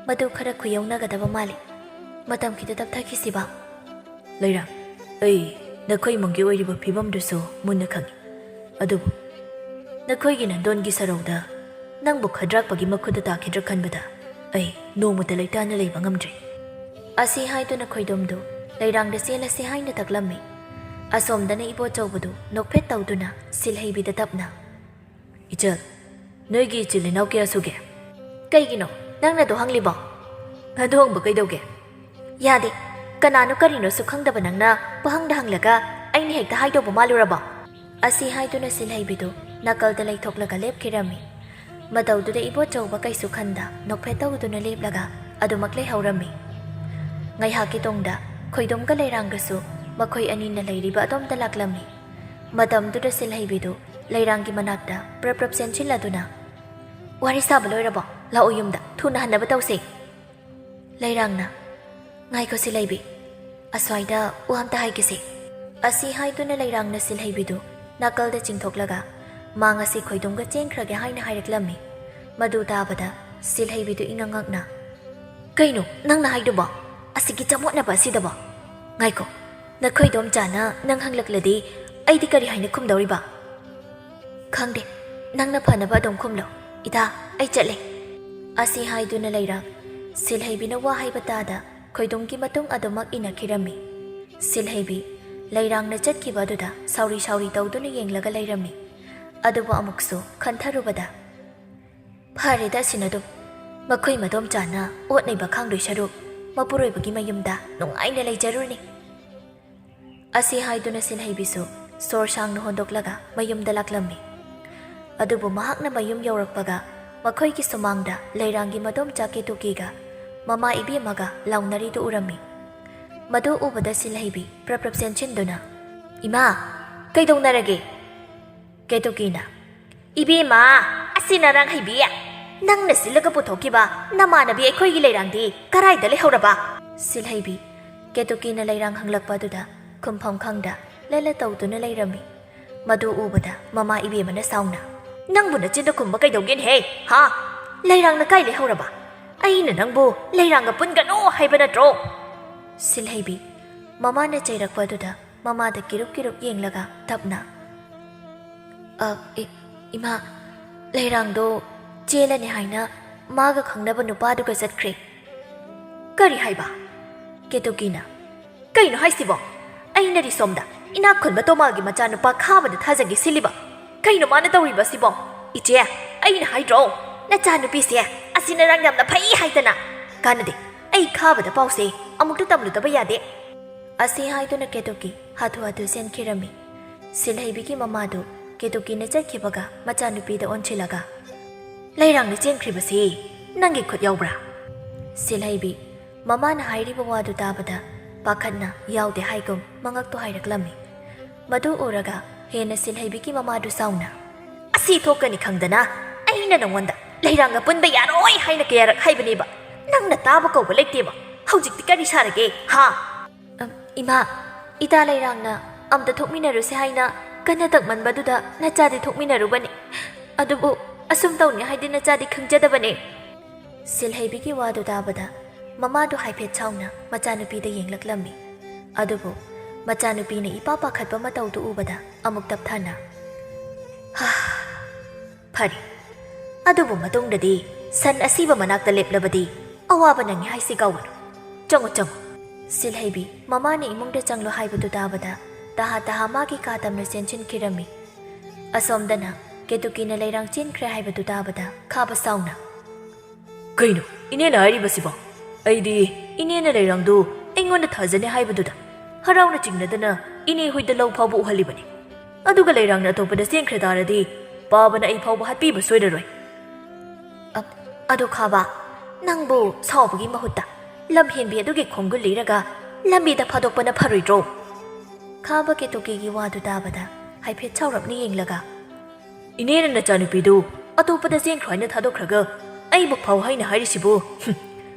ꯃꯗꯨ ꯈꯔ ꯈꯨꯌꯧꯅꯒꯗꯕ ꯃꯥꯜꯂꯤ꯫ ꯃꯇꯝ ꯈꯤꯇ ꯇꯞꯊꯈꯤꯁꯤꯕ꯫" "ꯂꯩꯔꯥꯡ, ꯑꯩ ꯅꯈꯣꯏ ꯏꯃꯨꯡꯒꯤ ꯑꯣꯏꯔꯤꯕ ꯐꯤꯕꯝꯗꯨꯁꯨ ꯃꯨꯟꯅ ꯈꯪꯏ꯫ ꯑꯗꯨꯕꯨ ꯅꯈꯣꯏꯒꯤ ꯅꯟꯗꯣꯟꯒꯤ ꯁꯔꯧꯗ ꯅꯪꯕꯨ ꯈꯗ꯭ꯔꯥꯛꯄꯒꯤ ꯃꯈꯨꯠꯇ ꯇꯥꯈꯤꯗ꯭ꯔꯥ ꯈꯟꯕꯗ ꯑꯩ ꯅꯣꯡꯃꯇ ꯂꯩꯇꯥꯅ ꯂꯩꯕ ꯉꯝꯗ꯭ꯔꯦ꯫" ꯑꯁꯤ ꯍꯥꯏꯗꯨꯅ ꯈꯣꯏꯗꯣꯝꯗꯨ ꯂꯩꯔꯥꯡꯗ ꯆꯦꯜꯂꯁꯤ ꯍꯥꯏꯅ ꯇꯛꯂꯝꯃꯤ꯫ ꯑꯁꯣꯝꯗꯅ ꯏꯕꯣꯆꯧꯕꯗꯨ ꯅꯣꯛꯐꯦꯠ ꯇꯧꯗꯨꯅ ꯁꯤꯜꯍꯩꯕꯤꯗ ꯇꯞꯅ, "ꯏꯆꯜ, ꯅꯣꯏꯒꯤ ꯏꯆꯤꯜ ꯏꯅꯥꯎ ꯀꯌꯥ ꯁꯨꯒꯦ?" "ꯀꯩꯒꯤꯅꯣ ꯅꯪꯅ ꯑꯗꯨ ꯍꯪꯂꯤꯕꯣ?" "ꯑꯗꯨ ꯍꯪꯕ ꯀꯩꯗꯧꯒꯦ?" "ꯌꯥꯗꯦ, ꯀꯅꯥꯅꯣ ꯀꯔꯤꯅꯣꯁꯨ ꯈꯪꯗꯕ ꯅꯪꯅ ꯄꯨꯍꯪꯗ ꯍꯪꯂꯒ ꯑꯩꯅ ꯍꯦꯛꯇ ꯍꯥꯏꯗꯧꯕ ꯃꯥꯜꯂꯨꯔꯕꯣ?" ꯑꯁꯤ ꯍꯥꯏꯗꯨꯅ ꯁꯤꯜꯍꯩꯕꯤꯗꯨ ꯅꯥꯀꯜꯗ ꯂꯩꯊꯣꯛꯂꯒ ꯂꯦꯞꯈꯤꯔꯝꯃꯤ꯫ ꯃꯇꯧꯗꯨꯗ ꯏꯕꯣꯆꯧꯕ ꯀꯩꯁꯨ ꯈꯟꯗ ꯅꯣꯛꯐꯦꯠ ꯇꯧꯗꯨꯅ ꯂꯦꯞꯂꯒ ꯑꯗꯨꯃꯛ ꯂꯩꯍꯧꯔꯝꯃꯤ꯫ ꯉꯥꯏꯍꯥꯛꯀꯤ ꯇꯨꯡꯗ ꯈꯣꯏꯗꯣꯝꯒ ꯂꯩꯔꯥꯡꯒꯁꯨ ꯃꯈꯣꯏ ꯑꯅꯤꯅ ꯂꯩꯔꯤꯕ ꯑꯗꯣꯝꯗ ꯂꯥꯛꯂꯝꯃꯤ꯫ ꯃꯇꯝꯗꯨꯗ ꯁꯤꯜꯍꯩꯕꯤꯗꯨ ꯂꯩꯔꯥꯡꯒꯤ ꯃꯅꯥꯛꯇ ꯄ꯭ꯔꯞ ꯄ꯭ꯔꯞ ꯆꯦꯟꯁꯤꯜꯂꯗꯨꯅ, "ꯋꯥꯔꯤ ꯁꯥꯕ ꯂꯣꯏꯔꯕꯣ? ꯂꯥꯛꯑꯣ, ꯌꯨꯝꯗ ꯊꯨꯅ ꯍꯟꯅꯕ ꯇꯧꯁꯦ꯫" ꯂꯩꯔꯥꯡꯅ, "ꯉꯥꯏꯈꯣ ꯁꯤꯜꯍꯩꯕꯤ, ꯑꯁ꯭ꯋꯥꯏꯗ ꯋꯥ ꯑꯝꯇ ꯍꯥꯏꯒꯦꯁꯦ꯫" ꯑꯁꯤ ꯍꯥꯏꯗꯨꯅ ꯂꯩꯔꯥꯡꯅ ꯁꯤꯜꯍꯩꯕꯤꯗꯨ ꯅꯥꯀꯜꯗ ꯆꯤꯡꯊꯣꯛꯂꯒ, "ꯃꯥ ꯉꯁꯤ ꯈꯣꯏꯗꯣꯝꯒ ꯆꯦꯟꯈ꯭ꯔꯒꯦ" ꯍꯥꯏꯅ ꯍꯥꯏꯔꯛꯂꯝꯃꯤ꯫ ꯃꯗꯨ ꯇꯥꯕꯗ ꯁꯤꯜꯍꯩꯕꯤꯗꯨ ꯏꯉꯛ ꯉꯛꯅ, "ꯀꯩꯅꯣ ꯅꯪꯅ ꯍꯥꯏꯗꯨꯕꯣ? ꯑꯁꯤꯒꯤ ꯆꯃꯣꯠꯅꯕ ꯑꯁꯤꯗꯕꯣ? ꯉꯥꯏꯈꯣ, ꯅꯈꯣꯏ ꯏꯗꯣꯝꯆꯥꯅ ꯅꯪ ꯍꯪꯂꯛꯂꯗꯤ ꯑꯩꯗꯤ ꯀꯔꯤ ꯍꯥꯏꯅ ꯈꯨꯝꯗꯧꯔꯤꯕ?" "ꯈꯪꯗꯦ, ꯅꯪꯅ ꯐꯅꯕ ꯑꯗꯨꯝ ꯈꯨꯝꯂꯣ꯫ ꯏꯇꯥ, ꯑꯩ ꯆꯠꯂꯦ꯫" ꯑꯁꯤ ꯍꯥꯏꯗꯨꯅ ꯂꯩꯔꯥꯡ ꯁꯤꯜꯍꯩꯕꯤꯅ ꯋꯥ ꯍꯥꯏꯕ ꯇꯥꯗ ꯈꯣꯏꯗꯣꯝꯒꯤ ꯃꯇꯨꯡ ꯑꯗꯨꯃꯛ ꯏꯟꯅꯈꯤꯔꯝꯃꯤ꯫ ꯁꯤꯜꯍꯩꯕꯤ ꯂꯩꯔꯥꯡꯅ ꯆꯠꯈꯤꯕ ꯑꯗꯨꯗ ꯁꯥꯎꯔꯤ ꯁꯥꯎꯔꯤ ꯇꯧꯗꯨꯅ ꯌꯦꯡꯂꯒ ꯂꯩꯔꯝꯃꯤ꯫ ꯑꯗꯨꯕꯨ ꯑꯃꯨꯛꯁꯨ ꯈꯟꯊꯔꯨꯕꯗ, "ꯐꯔꯦꯗ ꯑꯁꯤꯅ ꯑꯗꯨꯝ, ꯃꯈꯣꯏ ꯃꯗꯣꯝꯆꯥꯅ ꯑꯣꯠ ꯅꯩꯕ ꯈꯥꯡꯗꯣꯏ ꯁꯔꯨꯛ ꯃꯄꯨꯔꯣꯏꯕꯒꯤ ꯃꯌꯨꯝꯗ ꯅꯨꯡꯉꯥꯏꯅ ꯂꯩꯖꯔꯨꯅꯤ꯫" ꯑꯁꯤ ꯍꯥꯏꯗꯨꯅ ꯁꯤꯜꯍꯩꯕꯤꯁꯨ ꯁꯣꯔ ꯁꯥꯡꯅ ꯍꯣꯟꯗꯣꯛꯂꯒ ꯃꯌꯨꯝꯗ ꯂꯥꯛꯂꯝꯃꯤ꯫ ꯑꯗꯨꯕꯨ ꯃꯍꯥꯛꯅ ꯃꯌꯨꯝ ꯌꯧꯔꯛꯄꯒ ꯃꯈꯣꯏꯒꯤ ꯁꯨꯃꯥꯡꯗ ꯂꯩꯔꯥꯡꯒꯤ ꯃꯗꯣꯝꯆꯥ ꯀꯦꯇꯨꯀꯤꯒ ꯃꯃꯥ ꯏꯕꯦꯝꯃꯒ ꯂꯥꯎꯅꯔꯤꯗꯨ ꯎꯔꯝꯃꯤ꯫ ꯃꯗꯨ ꯎꯕꯗ ꯁꯤꯜꯍꯩꯕꯤ ꯄ꯭ꯔꯞ ꯄ꯭ꯔꯞ ꯆꯦꯟꯁꯤꯟꯗꯨꯅ, "ꯏꯃꯥ, ꯀꯩꯗꯧꯅꯔꯒꯦ?" ꯀꯦꯇꯨꯀꯤꯅ, "ꯏꯕꯦꯝꯃ, ꯑꯁꯤ ꯅꯔꯥꯡ ꯍꯩꯕꯤ, ꯅꯪꯅ ꯁꯤꯜꯂꯒ ꯄꯨꯊꯣꯛꯈꯤꯕ ꯅꯃꯥꯟꯅꯕꯤ ꯑꯩꯈꯣꯏꯒꯤ ꯂꯩꯔꯥꯡꯗꯤ ꯀꯔꯥꯏꯗ ꯂꯩꯍꯧꯔꯕ?" ꯁꯤꯜꯍꯩꯕꯤ ꯀꯦꯇꯨꯀꯤꯅ ꯂꯩꯔꯥꯡ ꯍꯪꯂꯛꯄ ꯑꯗꯨꯗ ꯈꯨꯝꯐꯝ ꯈꯪꯗ ꯂꯦꯂꯦ ꯇꯧꯗꯨꯅ ꯂꯩꯔꯝꯃꯤ꯫ ꯃꯗꯨ ꯎꯕꯗ ꯃꯃꯥ ꯏꯕꯦꯝꯃꯅ ꯁꯥꯎꯅ, "ꯅꯪꯕꯨ ꯅꯆꯤꯟꯗ ꯈꯨꯝꯕ ꯀꯩꯗꯧꯒꯦꯅꯦꯍꯦ? ꯍꯥ? ꯂꯩꯔꯥꯡꯅ ꯀꯥꯏ ꯂꯩꯍꯧꯔꯕ? ꯑꯩꯅ ꯅꯪꯕꯨ ꯂꯩꯔꯥꯡꯒ ꯄꯨꯟꯒꯅꯨ ꯍꯥꯏꯕ ꯅꯠꯇ꯭ꯔꯣ?" ꯁꯤꯜꯍꯩꯕꯤ ꯃꯃꯥꯅ ꯆꯩꯔꯛꯄ ꯑꯗꯨꯗ ꯃꯃꯥꯗ ꯀꯤꯔꯨꯞ ꯀꯤꯔꯨꯞ ꯌꯦꯡꯂꯒ ꯇꯞꯅ, "ꯑ, ꯏ-, ꯏꯃꯥ, ꯂꯩꯔꯥꯡꯗꯣ ꯆꯦꯜꯂꯅꯤ ꯍꯥꯏꯅ ꯃꯥꯒ ꯈꯪꯅꯕ ꯅꯨꯄꯥꯗꯨꯒ ꯆꯠꯈ꯭ꯔꯦ꯫" "ꯀꯔꯤ ꯍꯥꯏꯕ?" ꯀꯦꯇꯨꯀꯤꯅ, "ꯀꯩꯅꯣ ꯍꯥꯏꯁꯤꯕꯣ? ꯑꯩꯅꯗꯤ ꯁꯣꯝꯗ ꯏꯅꯥꯛ ꯈꯨꯟꯕ ꯇꯣꯃꯥꯒꯤ ꯃꯆꯥꯅꯨꯄꯥ ꯈꯥꯕꯗ ꯊꯥꯖꯒꯦ ꯁꯤꯜꯂꯤꯕ꯫ ꯀꯩꯅꯣ ꯃꯥꯅ ꯇꯧꯔꯤꯕꯁꯤꯕꯣ? ꯏꯆꯦ, ꯑꯩꯅ ꯍꯥꯏꯗ꯭ꯔꯣ, ꯅꯆꯥꯅꯨꯄꯤꯁꯦ ꯑꯁꯤ ꯅꯔꯥꯡ ꯌꯥꯝꯅ ꯐꯩ ꯍꯥꯏꯗꯅ? ꯀꯥꯟꯅꯗꯦ, ꯑꯩ ꯈꯥꯕꯗ ꯄꯥꯎꯁꯦ ꯑꯃꯨꯛꯇ ꯇꯝꯂꯨꯗꯕ ꯌꯥꯗꯦ꯫" ꯑꯁꯤ ꯍꯥꯏꯗꯨꯅ ꯀꯦꯇꯨꯀꯤ ꯍꯥꯊꯨ ꯍꯥꯊꯨ ꯆꯦꯟꯈꯤꯔꯝꯃꯤ꯫ ꯁꯤꯜꯍꯩꯕꯤꯒꯤ ꯃꯃꯥꯗꯨ ꯀꯦꯇꯨꯀꯤꯅ ꯆꯠꯈꯤꯕꯒ ꯃꯆꯥꯅꯨꯄꯤꯗ ꯑꯣꯟꯁꯤꯜꯂꯒ, "ꯂꯩꯔꯥꯡꯅ ꯆꯦꯟꯈ꯭ꯔꯤꯕꯁꯤ ꯅꯪꯒꯤ ꯈꯨꯠ ꯌꯥꯎꯕ꯭ꯔꯥ?" ꯁꯤꯜꯍꯩꯕꯤ ꯃꯃꯥꯅ ꯍꯥꯏꯔꯤꯕ ꯋꯥꯗꯨ ꯇꯥꯕꯗ ꯄꯥꯈꯠꯅ ꯌꯥꯎꯗꯦ ꯍꯥꯏꯒꯨꯝ ꯃꯉꯛꯇꯨ ꯍꯥꯏꯔꯛꯂꯝꯃꯤ꯫ ꯃꯗꯨ ꯎꯔꯒ ꯍꯦꯟꯅ ꯁꯤꯜꯍꯩꯕꯤꯒꯤ ꯃꯃꯥꯗꯨ ꯁꯥꯎꯅ, "ꯑꯁꯤ ꯊꯣꯛꯀꯅꯤ ꯈꯪꯗꯅ ꯑꯩꯅ ꯅꯉꯣꯟꯗ ꯂꯩꯔꯥꯡꯒ ꯄꯨꯟꯕ ꯌꯥꯔꯣꯏ ꯍꯥꯏꯅ ꯀꯌꯥꯔꯛ ꯍꯥꯏꯕꯅꯦꯕ꯫ ꯅꯪꯅ ꯇꯥꯕ ꯀꯧꯕ ꯂꯩꯇꯦꯕ꯫ ꯍꯧꯖꯤꯛꯇꯤ ꯀꯔꯤ ꯁꯥꯔꯒꯦ, ꯍꯥ?" "ꯑꯝ, ꯏꯃꯥ, ꯏꯇꯥ ꯂꯩꯔꯥꯡꯅ ꯑꯝꯇ ꯊꯣꯛꯃꯤꯟꯅꯔꯨꯁꯦ ꯍꯥꯏꯅ ꯀꯟꯅ ꯇꯛꯃꯟꯕꯗꯨꯗ ꯅꯆꯥꯗꯤ ꯊꯣꯛꯃꯤꯟꯅꯔꯨꯕꯅꯤ꯫ ꯑꯗꯨꯕꯨ ꯑꯁꯨꯝ ꯇꯧꯅꯤ ꯍꯥꯏꯗꯤ ꯅꯆꯥꯗꯤ ꯈꯪꯖꯗꯕꯅꯦ꯫" ꯁꯤꯜꯍꯩꯕꯤꯒꯤ ꯋꯥꯗꯨ ꯇꯥꯕꯗ ꯃꯃꯥꯗꯨ ꯍꯥꯏꯐꯦꯠ ꯁꯥꯎꯅ ꯃꯆꯥꯅꯨꯄꯤꯗ ꯌꯦꯡꯂꯛꯂꯝꯃꯤ꯫ ꯑꯗꯨꯕꯨ ꯃꯆꯥꯅꯨꯄꯤꯅ ꯏꯄꯥ ꯄꯥꯈꯠꯄ ꯃꯇꯧꯗꯨ ꯎꯕꯗ ꯑꯃꯨꯛ ꯇꯞꯊꯥꯅ, "ꯍꯥ, ꯐꯔꯦ꯫ ꯑꯗꯨꯕꯨ ꯃꯇꯨꯡꯗꯗꯤ ꯁꯟ ꯑꯁꯤꯕ ꯃꯅꯥꯛꯇ ꯂꯦꯞꯂꯕꯗꯤ ꯑꯋꯥꯕ ꯅꯪꯉꯤ ꯍꯥꯏꯁꯤ ꯀꯥꯎꯒꯅꯨ꯫ ꯆꯪꯉꯨ, ꯆꯪꯉꯨ꯫" ꯁꯤꯜꯍꯩꯕꯤ ꯃꯃꯥꯅ ꯏꯃꯨꯡꯗ ꯆꯪꯂꯨ ꯍꯥꯏꯕꯗꯨ ꯇꯥꯕꯗ ꯇꯍꯥ ꯇꯍꯥ ꯃꯥꯒꯤ ꯀꯥ ꯇꯝꯅ ꯆꯦꯟꯁꯤꯟꯈꯤꯔꯝꯃꯤ꯫ ꯑꯁꯣꯝꯗꯅ ꯀꯦꯇꯨꯀꯤꯅ ꯂꯩꯔꯥꯡ ꯆꯦꯟꯈ꯭ꯔꯦ ꯍꯥꯏꯕꯗꯨ ꯇꯥꯕꯗ ꯈꯥꯕ ꯁꯥꯎꯅ, "ꯀꯩꯅꯣ ꯏꯅꯦꯅ ꯍꯥꯏꯔꯤꯕꯁꯤꯕꯣ? ꯑꯩꯗꯤ ꯏꯅꯦꯅ ꯂꯩꯔꯥꯡꯗꯨ ꯑꯩꯉꯣꯟꯗ ꯊꯥꯖꯅꯤ ꯍꯥꯏꯕꯗꯨꯗ ꯍꯔꯥꯎꯅ ꯆꯤꯡꯅꯗꯅ ꯏꯅꯦ ꯍꯣꯏꯗ ꯂꯧ ꯐꯥꯎꯕ ꯎꯍꯜꯂꯤꯕꯅꯤ꯫ ꯑꯗꯨꯒ ꯂꯩꯔꯥꯡꯅ ꯑꯇꯣꯞꯄꯗ ꯆꯦꯟꯈ꯭ꯔ ꯇꯥꯔꯗꯤ ꯄꯥꯕꯅ ꯑꯩ ꯐꯥꯎꯕ ꯍꯥꯠꯄꯤꯕ ꯁꯣꯏꯔꯔꯣꯏ꯫ ꯑ-, ꯑꯗꯣ ꯈꯥꯕ, ꯅꯪꯕꯨ ꯁꯥꯎꯕꯒꯤ ꯃꯍꯨꯠꯇ ꯂꯝꯍꯦꯟꯕꯤ ꯑꯗꯨꯒꯤ ꯈꯣꯡꯒꯨꯜ ꯂꯤꯔꯒ ꯂꯝꯕꯤꯗ ꯐꯥꯗꯣꯛꯄꯅ ꯐꯔꯣꯏꯗ꯭ꯔꯣ? ꯈꯥꯕ ꯀꯦꯇꯨꯀꯤꯒꯤ ꯋꯥꯗꯨ ꯇꯥꯕꯗ ꯍꯥꯏꯐꯦꯠ ꯁꯥꯎꯔꯞꯅ ꯌꯦꯡꯂꯒ, "ꯏꯅꯦꯅ ꯅꯆꯥꯅꯨꯄꯤꯗꯨ ꯑꯇꯣꯞꯄꯗ ꯆꯦꯟꯈ꯭ꯔꯣ ꯍꯥꯏꯅ ꯊꯥꯗꯣꯛꯈ꯭ꯔꯒ ꯑꯩꯕꯨ ꯐꯥꯎ ꯍꯥꯏꯅ ꯍꯥꯏꯔꯤꯁꯤꯕꯨ? ꯍꯨꯝ,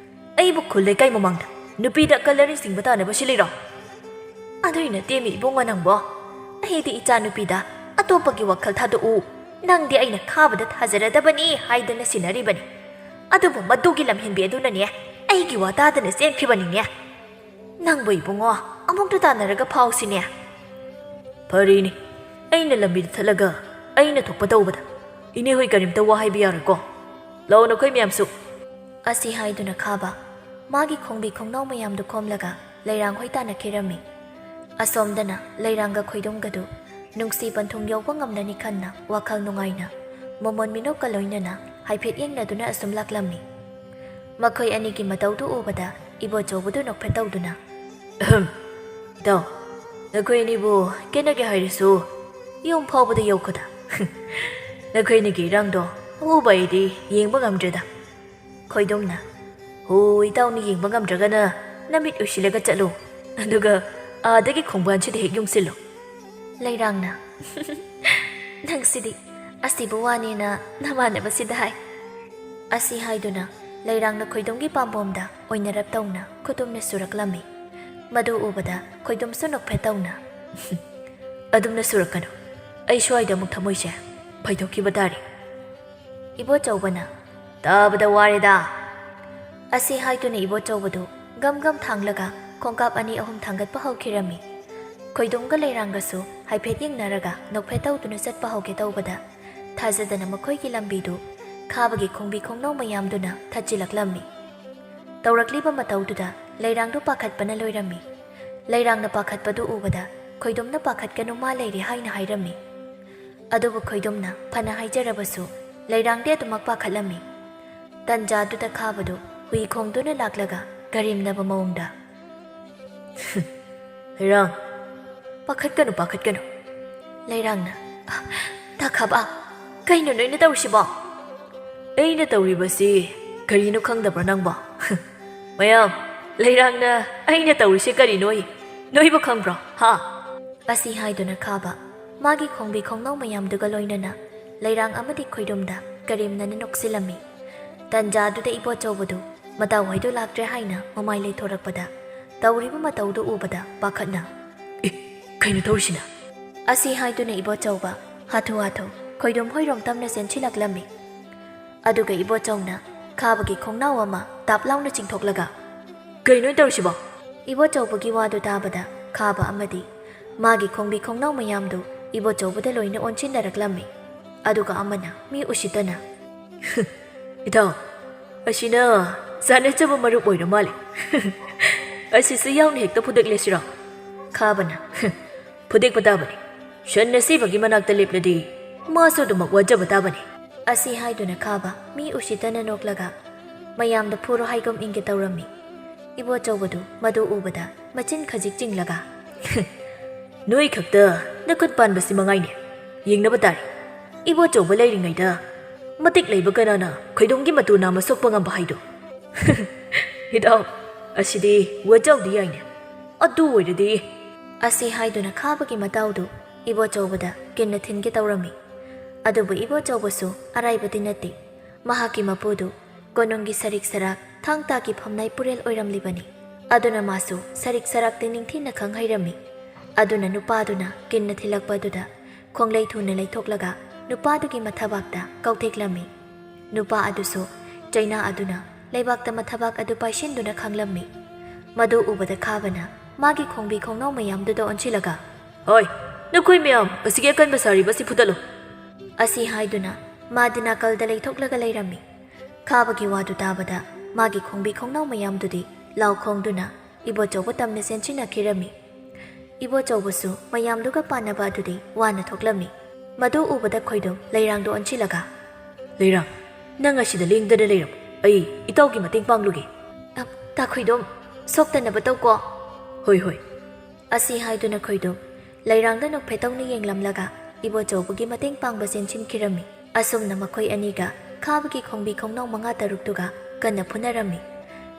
ꯑꯩꯕꯨ ꯈꯨꯜ ꯂꯩꯀꯥꯏ ꯃꯃꯥꯡꯗ ꯅꯨꯄꯤꯗ ꯑꯀꯜ ꯑꯔꯤ ꯆꯤꯡꯕ ꯇꯥꯅꯕ ꯁꯤꯜꯂꯤꯔꯣ?" "ꯑꯗꯨꯏ ꯅꯠꯇꯦꯃꯤ ꯏꯕꯨꯡꯉꯣ ꯅꯪꯕꯣ꯫ ꯑꯩꯗꯤ ꯏꯆꯥꯅꯨꯄꯤꯗ ꯑꯇꯣꯞꯄꯒꯤ ꯋꯥꯈꯜ ꯊꯥꯗꯣꯛꯎ, ꯅꯪꯗꯤ ꯑꯩꯅ ꯈꯥꯕꯗ ꯊꯥꯖꯔꯗꯕꯅꯤ ꯍꯥꯏꯗꯅ ꯁꯤꯟꯅꯔꯤꯕꯅꯤ꯫ ꯑꯗꯨꯕꯨ ꯃꯗꯨꯒꯤ ꯂꯝꯍꯦꯟꯕꯤ ꯑꯗꯨꯅꯅꯦ ꯑꯩꯒꯤ ꯋꯥ ꯇꯥꯗꯅ ꯆꯦꯟꯈꯤꯕꯅꯤꯅꯦ꯫ ꯅꯪꯕꯨ ꯏꯕꯨꯡꯉꯣ ꯑꯃꯨꯛꯇ ꯇꯥꯟꯅꯔꯒ ꯐꯥꯎꯁꯤꯅꯦ꯫" "ꯐꯔꯦꯅꯦ, ꯑꯩꯅ ꯂꯝꯕꯤꯗ ꯊꯠꯂꯒ ꯑꯩꯅ ꯊꯣꯛꯄ ꯇꯧꯕꯗ ꯏꯅꯦ ꯍꯣꯏ ꯀꯔꯤꯝꯇ ꯋꯥ ꯍꯥꯏꯕ ꯌꯥꯔꯣꯏꯀꯣ꯫ ꯂꯥꯛꯑꯣ ꯅꯈꯣꯏ ꯃꯌꯥꯝꯁꯨ꯫" ꯑꯁꯤ ꯍꯥꯏꯗꯨꯅ ꯈꯥꯕ ꯃꯥꯒꯤ ꯈꯣꯡꯕꯤ ꯈꯣꯡꯅꯥꯎ ꯃꯌꯥꯝꯗꯨ ꯈꯣꯝꯂꯒ ꯂꯩꯔꯥꯡ ꯍꯣꯏ ꯇꯥꯟꯅꯈꯤꯔꯝꯃꯤ꯫ ꯑꯁꯣꯝꯗꯅ ꯂꯩꯔꯥꯡꯒ ꯈꯣꯏꯗꯨꯝꯒꯗꯨ ꯅꯨꯡꯁꯤ ꯄꯟꯊꯨꯡ ꯌꯧꯕ ꯉꯝꯂꯅꯤ ꯈꯟꯅ ꯋꯥꯈꯜ ꯅꯨꯡꯉꯥꯏꯅ ꯃꯣꯃꯣꯟ ꯃꯤꯅꯣꯛꯀ ꯂꯣꯏꯅꯅ ꯍꯥꯏꯐꯦꯠ ꯌꯦꯡꯅꯗꯨꯅ ꯑꯁꯨꯝ ꯂꯥꯛꯂꯝꯃꯤ꯫ ꯃꯈꯣꯏ ꯑꯅꯤꯒꯤ ꯃꯇꯧꯗꯨ ꯎꯕꯗ ꯏꯕꯣꯆꯧꯕꯗꯨ ꯅꯣꯛꯐꯦꯠ ꯇꯧꯗꯨꯅ, "ꯑꯍꯝ, ꯏꯇꯥꯎ, ꯅꯈꯣꯏ ꯑꯅꯤꯕꯨ ꯀꯦꯅꯒꯦ ꯍꯥꯏꯔꯁꯨ ꯌꯨꯝ ꯐꯥꯎꯕꯗ ꯌꯧꯈꯣꯗ꯫ ꯅꯈꯣꯏ ꯑꯅꯤꯒꯤ ꯏꯔꯥꯡꯗꯣ ꯎꯕ ꯑꯩꯗꯤ ꯌꯦꯡꯕ ꯉꯝꯗ꯭ꯔꯦꯗ꯫" ꯈꯣꯏꯗꯨꯝꯅ, "ꯍꯣ, ꯏꯇꯥꯎꯅ ꯌꯦꯡꯕ ꯉꯝꯗ꯭ꯔꯒꯅ ꯅꯃꯤꯠ ꯎꯏꯁꯤꯜꯂꯒ ꯆꯠꯂꯨ, ꯑꯗꯨꯒ ꯑꯥꯗꯒꯤ ꯈꯣꯡꯕꯥꯟꯁꯤꯗ ꯍꯦꯛ ꯌꯨꯡꯁꯤꯜꯂꯨ꯫" ꯂꯩꯔꯥꯡꯅ, "ꯅꯪꯁꯤꯗꯤ ꯑꯁꯤꯕꯨ ꯋꯥꯅꯦꯅ ꯅꯃꯥꯟꯅꯕꯁꯤꯗ ꯍꯥꯏ꯫" ꯑꯁꯤ ꯍꯥꯏꯗꯨꯅ ꯂꯩꯔꯥꯡꯅ ꯈꯣꯏꯗꯨꯝꯒꯤ ꯄꯥꯝꯕꯣꯝꯗ ꯑꯣꯏꯅꯔꯞ ꯇꯧꯅ ꯈꯨꯇꯨꯝꯅ ꯁꯨꯔꯛꯂꯝꯃꯤ꯫ ꯃꯗꯨ ꯎꯕꯗ ꯈꯣꯏꯗꯨꯝꯁꯨ ꯅꯣꯛꯐꯦꯠ ꯇꯧꯅ, "ꯑꯗꯨꯝꯅ ꯁꯨꯔꯛꯀꯅꯨ, ꯑꯩ ꯁ꯭ꯋꯥꯏꯗ ꯑꯃꯨꯛ ꯊꯃꯣꯏꯁꯦ ꯐꯩꯗꯣꯛꯈꯤꯕ ꯇꯥꯔꯦ꯫" ꯏꯕꯣꯆꯧꯕꯅ, "ꯇꯥꯕꯗ ꯋꯥꯔꯦꯗ!" ꯑꯁꯤ ꯍꯥꯏꯗꯨꯅ ꯏꯕꯣꯆꯧꯕꯗꯨ ꯒꯝ ꯒꯝ ꯊꯥꯡꯂꯒ ꯈꯣꯡꯀꯥꯞ ꯑꯅꯤ ꯑꯍꯨꯝ ꯊꯥꯡꯒꯠꯄ ꯍꯧꯈꯤꯔꯝꯃꯤ꯫ ꯈꯣꯏꯗꯨꯝꯒ ꯂꯩꯔꯥꯡꯒꯁꯨ ꯍꯥꯏꯐꯦꯠ ꯌꯦꯡꯅꯔꯒ ꯅꯣꯛꯐꯦꯠ ꯇꯧꯗꯨꯅ ꯆꯠꯄ ꯍꯧꯒꯦ ꯇꯧꯕꯗ, ꯊꯥꯖꯗꯅ ꯃꯈꯣꯏꯒꯤ ꯂꯝꯕꯤꯗꯨ ꯈꯥꯕꯒꯤ ꯈꯣꯡꯕꯤ ꯈꯣꯡꯅꯧ ꯃꯌꯥꯝꯗꯨꯅ ꯊꯠꯆꯤꯜꯂꯛꯂꯝꯃꯤ꯫ ꯇꯧꯔꯛꯂꯤꯕ ꯃꯇꯧꯗꯨꯗ ꯂꯩꯔꯥꯡꯗꯨ ꯄꯥꯈꯠꯄꯅ ꯂꯣꯏꯔꯝꯃꯤ꯫ ꯂꯩꯔꯥꯡꯅ ꯄꯥꯈꯠꯄꯗꯨ ꯎꯕꯗ ꯈꯣꯏꯗꯨꯝꯅ ꯄꯥꯈꯠꯀꯅꯨ, ꯃꯥ ꯂꯩꯔꯦ ꯍꯥꯏꯅ ꯍꯥꯏꯔꯝꯃꯤ꯫ ꯑꯗꯨꯕꯨ ꯈꯣꯏꯗꯨꯝꯅ ꯐꯅ ꯍꯥꯏꯖꯔꯕꯁꯨ ꯂꯩꯔꯥꯡꯗꯤ ꯑꯗꯨꯃꯛ ꯄꯥꯈꯠꯂꯝꯃꯤ꯫ ꯇꯟꯖꯥꯗꯨꯗ ꯈꯥꯕꯗꯨ ꯍꯨꯏ ꯈꯣꯡꯗꯨꯅ ꯂꯥꯛꯂꯒ ꯀꯔꯦꯝꯅꯕ ꯃꯑꯣꯡꯗ, "ꯂꯩꯔꯥꯡ, "ꯄꯥꯈꯠꯀꯅꯨ, ꯄꯥꯈꯠꯀꯅꯨ꯫" ꯂꯩꯔꯥꯡꯅ, "ꯑ, ꯇꯥ ꯈꯥꯕ, ꯀꯩꯅꯣ ꯅꯣꯏꯅ ꯇꯧꯔꯤꯁꯤꯕꯣ?" "ꯑꯩꯅ ꯇꯧꯔꯤꯕꯁꯤ ꯀꯔꯤꯅꯣ ꯈꯪꯗꯕ꯭ꯔꯣ ꯅꯪꯕꯣ?" "ꯃꯌꯥꯝ, ꯂꯩꯔꯥꯡꯅ ꯑꯩꯅ ꯇꯧꯔꯤꯁꯦ ꯀꯔꯤꯅꯣ? ꯅꯣꯏꯕꯨ ꯈꯪꯕ꯭ꯔꯣ, ꯍꯥ?" ꯑꯁꯤ ꯍꯥꯏꯗꯨꯅ ꯈꯥꯕ ꯃꯥꯒꯤ ꯈꯣꯡꯕꯤ ꯈꯣꯡꯅꯥꯎ ꯃꯌꯥꯝꯗꯨꯒ ꯂꯣꯏꯅꯅ ꯂꯩꯔꯥꯡ ꯑꯃꯗꯤ ꯈꯣꯏꯗꯨꯝꯗ ꯀꯔꯦꯝꯅꯅ ꯅꯣꯛꯁꯤꯜꯂꯝꯃꯤ꯫ ꯇꯟꯖꯥꯗꯨꯗ ꯏꯕꯣꯆꯧꯕꯗꯨ ꯃꯇꯥꯎ ꯍꯣꯏꯗꯨ ꯂꯥꯛꯇ꯭ꯔꯦ ꯍꯥꯏꯅ ꯃꯃꯥꯏ ꯂꯩꯊꯣꯔꯛꯄꯗ, ꯇꯧꯔꯤꯕ ꯃꯇꯧꯗꯨ ꯎꯕꯗ ꯄꯥꯈꯠꯅ, "ꯑꯦ, ꯀꯩꯅꯣ ꯇꯧꯔꯤꯁꯤꯅ?" ꯑꯁꯤ ꯍꯥꯏꯗꯨꯅ ꯏꯕꯣꯆꯧꯕ ꯍꯥꯊꯨ ꯍꯥꯊꯨ ꯈꯣꯏꯗꯨꯝ ꯍꯣꯏꯔꯣꯝ ꯇꯝꯅ ꯆꯦꯟꯁꯤꯜꯂꯛꯂꯝꯃꯤ꯫ ꯑꯗꯨꯒ ꯏꯕꯣꯆꯧꯅ ꯈꯥꯕꯒꯤ ꯈꯣꯡꯅꯥꯎ ꯑꯃ ꯇꯥꯞ ꯂꯥꯎꯅ ꯆꯤꯡꯊꯣꯛꯂꯒ, "ꯀꯩꯅꯣ ꯇꯧꯔꯤꯁꯤꯕꯣ?" ꯏꯕꯣꯆꯧꯕꯒꯤ ꯋꯥꯗꯨ ꯇꯥꯕꯗ ꯈꯥꯕ ꯑꯃꯗꯤ ꯃꯥꯒꯤ ꯈꯣꯡꯕꯤ ꯈꯣꯡꯅꯥꯎ ꯃꯌꯥꯝꯗꯨ ꯏꯕꯣꯆꯧꯕꯗ ꯂꯣꯏꯅ ꯑꯣꯟꯁꯤꯟꯅꯔꯛꯂꯝꯃꯤ꯫ ꯑꯗꯨꯒ ꯑꯃꯅ ꯃꯤ ꯎꯁꯤꯠꯇꯅ, "ꯏꯇꯥꯎ, ꯑꯁꯤꯅ ꯆꯥꯟꯅꯖꯕ ꯃꯔꯨꯞ ꯑꯣꯏꯔ ꯃꯥꯜꯂꯦ꯫ ꯑꯁꯤꯁꯨ ꯌꯥꯎꯅ ꯍꯦꯛꯇ ꯐꯨꯗꯠꯂꯁꯤꯔꯣ?" ꯈꯥꯕꯅ, "ꯐꯨꯗꯦꯛꯄ ꯇꯥꯕꯅꯤ꯫ ꯁꯟ ꯑꯁꯤꯕꯒꯤ ꯃꯅꯥꯛꯇ ꯂꯦꯞꯂꯗꯤ ꯃꯥꯁꯨ ꯑꯗꯨꯃꯛ ꯋꯥꯖꯕ ꯇꯥꯕꯅꯤ꯫" ꯑꯁꯤ ꯍꯥꯏꯗꯨꯅ ꯈꯥꯕ ꯃꯤ ꯎꯁꯤꯠꯇꯅ ꯅꯣꯛꯂꯒ ꯃꯌꯥꯝꯗ ꯐꯨꯔꯣ ꯍꯥꯏꯒꯨꯝ ꯏꯪꯒꯦ ꯇꯧꯔꯝꯃꯤ꯫ ꯏꯕꯣꯆꯧꯕꯗꯨ ꯃꯗꯨ ꯎꯕꯗ ꯃꯆꯤꯟ ꯈꯖꯤꯛ ꯆꯤꯡꯂꯒ, "ꯅꯣꯏ ꯈꯛꯇ ꯅꯈꯨꯠ ꯄꯥꯟꯕꯁꯤ ꯃꯉꯥꯏꯅꯦ꯫ ꯌꯦꯡꯅꯕ ꯇꯥꯔꯦ, ꯏꯕꯣꯆꯧꯕ ꯂꯩꯔꯤꯉꯩꯗ ꯃꯇꯤꯛ ꯂꯩꯕ ꯀꯅꯥꯅ ꯈꯣꯏꯗꯨꯝꯒꯤ ꯃꯇꯨ ꯅꯥꯝꯃ ꯁꯣꯛꯄ ꯉꯝꯕ ꯍꯥꯏꯗꯣ?" "ꯏꯇꯥꯎ, ꯑꯁꯤꯗꯤ ꯋꯥꯖꯥꯎꯗꯤ ꯌꯥꯏꯅꯦ꯫ ꯑꯗꯨ ꯑꯣꯏꯔꯗꯤ꯫" ꯑꯁꯤ ꯍꯥꯏꯗꯨꯅ ꯈꯥꯕꯒꯤ ꯃꯇꯥꯎꯗꯨ ꯏꯕꯣꯆꯧꯕꯗ ꯀꯤꯟꯅ ꯊꯤꯟꯒꯦ ꯇꯧꯔꯝꯃꯤ꯫ ꯑꯗꯨꯕꯨ ꯏꯕꯣꯆꯧꯕꯁꯨ ꯑꯔꯥꯏꯕꯗꯤ ꯅꯠꯇꯦ꯫ ꯃꯍꯥꯛꯀꯤ ꯃꯄꯨꯗꯨ ꯀꯣꯅꯨꯡꯒꯤ ꯁꯔꯤꯛ ꯁꯔꯥꯛ ꯊꯥꯡ ꯇꯥꯒꯤ ꯐꯝꯅꯥꯏ ꯄꯨꯔꯦꯜ ꯑꯣꯏꯔꯝꯂꯤꯕꯅꯤ꯫ ꯑꯗꯨꯅ ꯃꯥꯁꯨ ꯁꯔꯤꯛ ꯁꯔꯥꯛꯇꯤ ꯅꯤꯡꯊꯤꯅ ꯈꯪ ꯍꯩꯔꯝꯃꯤ꯫ ꯑꯗꯨꯅ ꯅꯨꯄꯥꯗꯨꯅ ꯀꯤꯟꯅ ꯊꯤꯜꯂꯛꯄ ꯑꯗꯨꯗ ꯈꯣꯡꯂꯩ ꯊꯨꯅ ꯂꯩꯊꯣꯛꯂꯒ ꯅꯨꯄꯥꯗꯨꯒꯤ ꯃꯊꯕꯥꯛꯇ ꯀꯥꯎꯊꯦꯛꯂꯝꯃꯤ꯫ ꯅꯨꯄꯥ ꯑꯗꯨꯁꯨ ꯆꯩꯅꯥ ꯑꯗꯨꯅ ꯂꯩꯕꯥꯛꯇ ꯃꯊꯕꯥꯛ ꯑꯗꯨ ꯄꯥꯏꯁꯤꯟꯗꯨꯅ ꯈꯥꯡꯂꯝꯃꯤ꯫ ꯃꯗꯨ ꯎꯕꯗ ꯈꯥꯕꯅ ꯃꯥꯒꯤ ꯈꯣꯡꯕꯤ ꯈꯣꯡꯅꯥꯎ ꯃꯌꯥꯝꯗꯨꯗ ꯑꯣꯟꯁꯤꯜꯂꯒ, "ꯍꯣꯏ, ꯅꯈꯣꯏ ꯃꯌꯥꯝ ꯑꯁꯤꯒꯤ ꯑꯀꯟꯕ ꯁꯥꯔꯤꯕ ꯑꯁꯤ ꯐꯨꯗꯠꯂꯨ!" ꯑꯁꯤ ꯍꯥꯏꯗꯨꯅ ꯃꯥꯗꯤ ꯅꯥꯀꯜꯗ ꯂꯩꯊꯣꯛꯂꯒ ꯂꯩꯔꯝꯃꯤ꯫ ꯈꯥꯕꯒꯤ ꯋꯥꯗꯨ ꯇꯥꯕꯗ ꯃꯥꯒꯤ ꯈꯣꯡꯕꯤ ꯈꯣꯡꯅꯥꯎ ꯃꯌꯥꯝꯗꯨꯗꯤ ꯂꯥꯎ ꯈꯣꯡꯗꯨꯅ ꯏꯕꯣꯆꯧꯕ ꯇꯝꯅ ꯆꯦꯟꯁꯤꯟꯅꯈꯤꯔꯝꯃꯤ꯫ ꯏꯕꯣꯆꯧꯕꯁꯨ ꯃꯌꯥꯝꯗꯨꯒ ꯄꯥꯟꯅꯕ ꯑꯗꯨꯗꯤ ꯋꯥꯅ ꯊꯣꯛꯂꯝꯃꯤ꯫ ꯃꯗꯨ ꯎꯕꯗ ꯈꯣꯏꯗꯨꯝ ꯂꯩꯔꯥꯡꯗꯨ ꯑꯣꯟꯁꯤꯜꯂꯒ, "ꯂꯩꯔꯥꯡ, ꯅꯪ ꯑꯁꯤꯗ ꯂꯦꯡꯗꯅ ꯂꯩꯔꯝꯃꯨ꯫ ꯑꯩ ꯏꯇꯥꯎꯒꯤ ꯃꯇꯦꯡ ꯄꯥꯡꯂꯨꯒꯦ꯫" "ꯑ, ꯇꯥ ꯈꯣꯏꯗꯨꯝ, ꯁꯣꯛꯇꯅꯕ ꯇꯧꯀꯣ꯫" "ꯍꯣꯏ, ꯍꯣꯏ꯫" ꯑꯁꯤ ꯍꯥꯏꯗꯨꯅ ꯈꯣꯏꯗꯨꯝ ꯂꯩꯔꯥꯡꯗ ꯅꯣꯛꯐꯦꯠꯇꯧꯅ ꯌꯦꯡꯂꯝꯂꯒ ꯏꯕꯣꯆꯧꯕꯒꯤ ꯃꯇꯦꯡ ꯄꯥꯡꯕ ꯆꯦꯟꯁꯤꯟꯈꯤꯔꯝꯃꯤ꯫ ꯑꯁꯨꯝꯅ ꯃꯈꯣꯏ ꯑꯅꯤꯒ ꯈꯥꯕꯒꯤ ꯈꯣꯡꯕꯤ ꯈꯣꯡꯅꯥꯎ ꯃꯉꯥ ꯇꯔꯨꯛꯇꯨꯒ ꯀꯟꯅ ꯐꯨꯅꯔꯝꯃꯤ꯫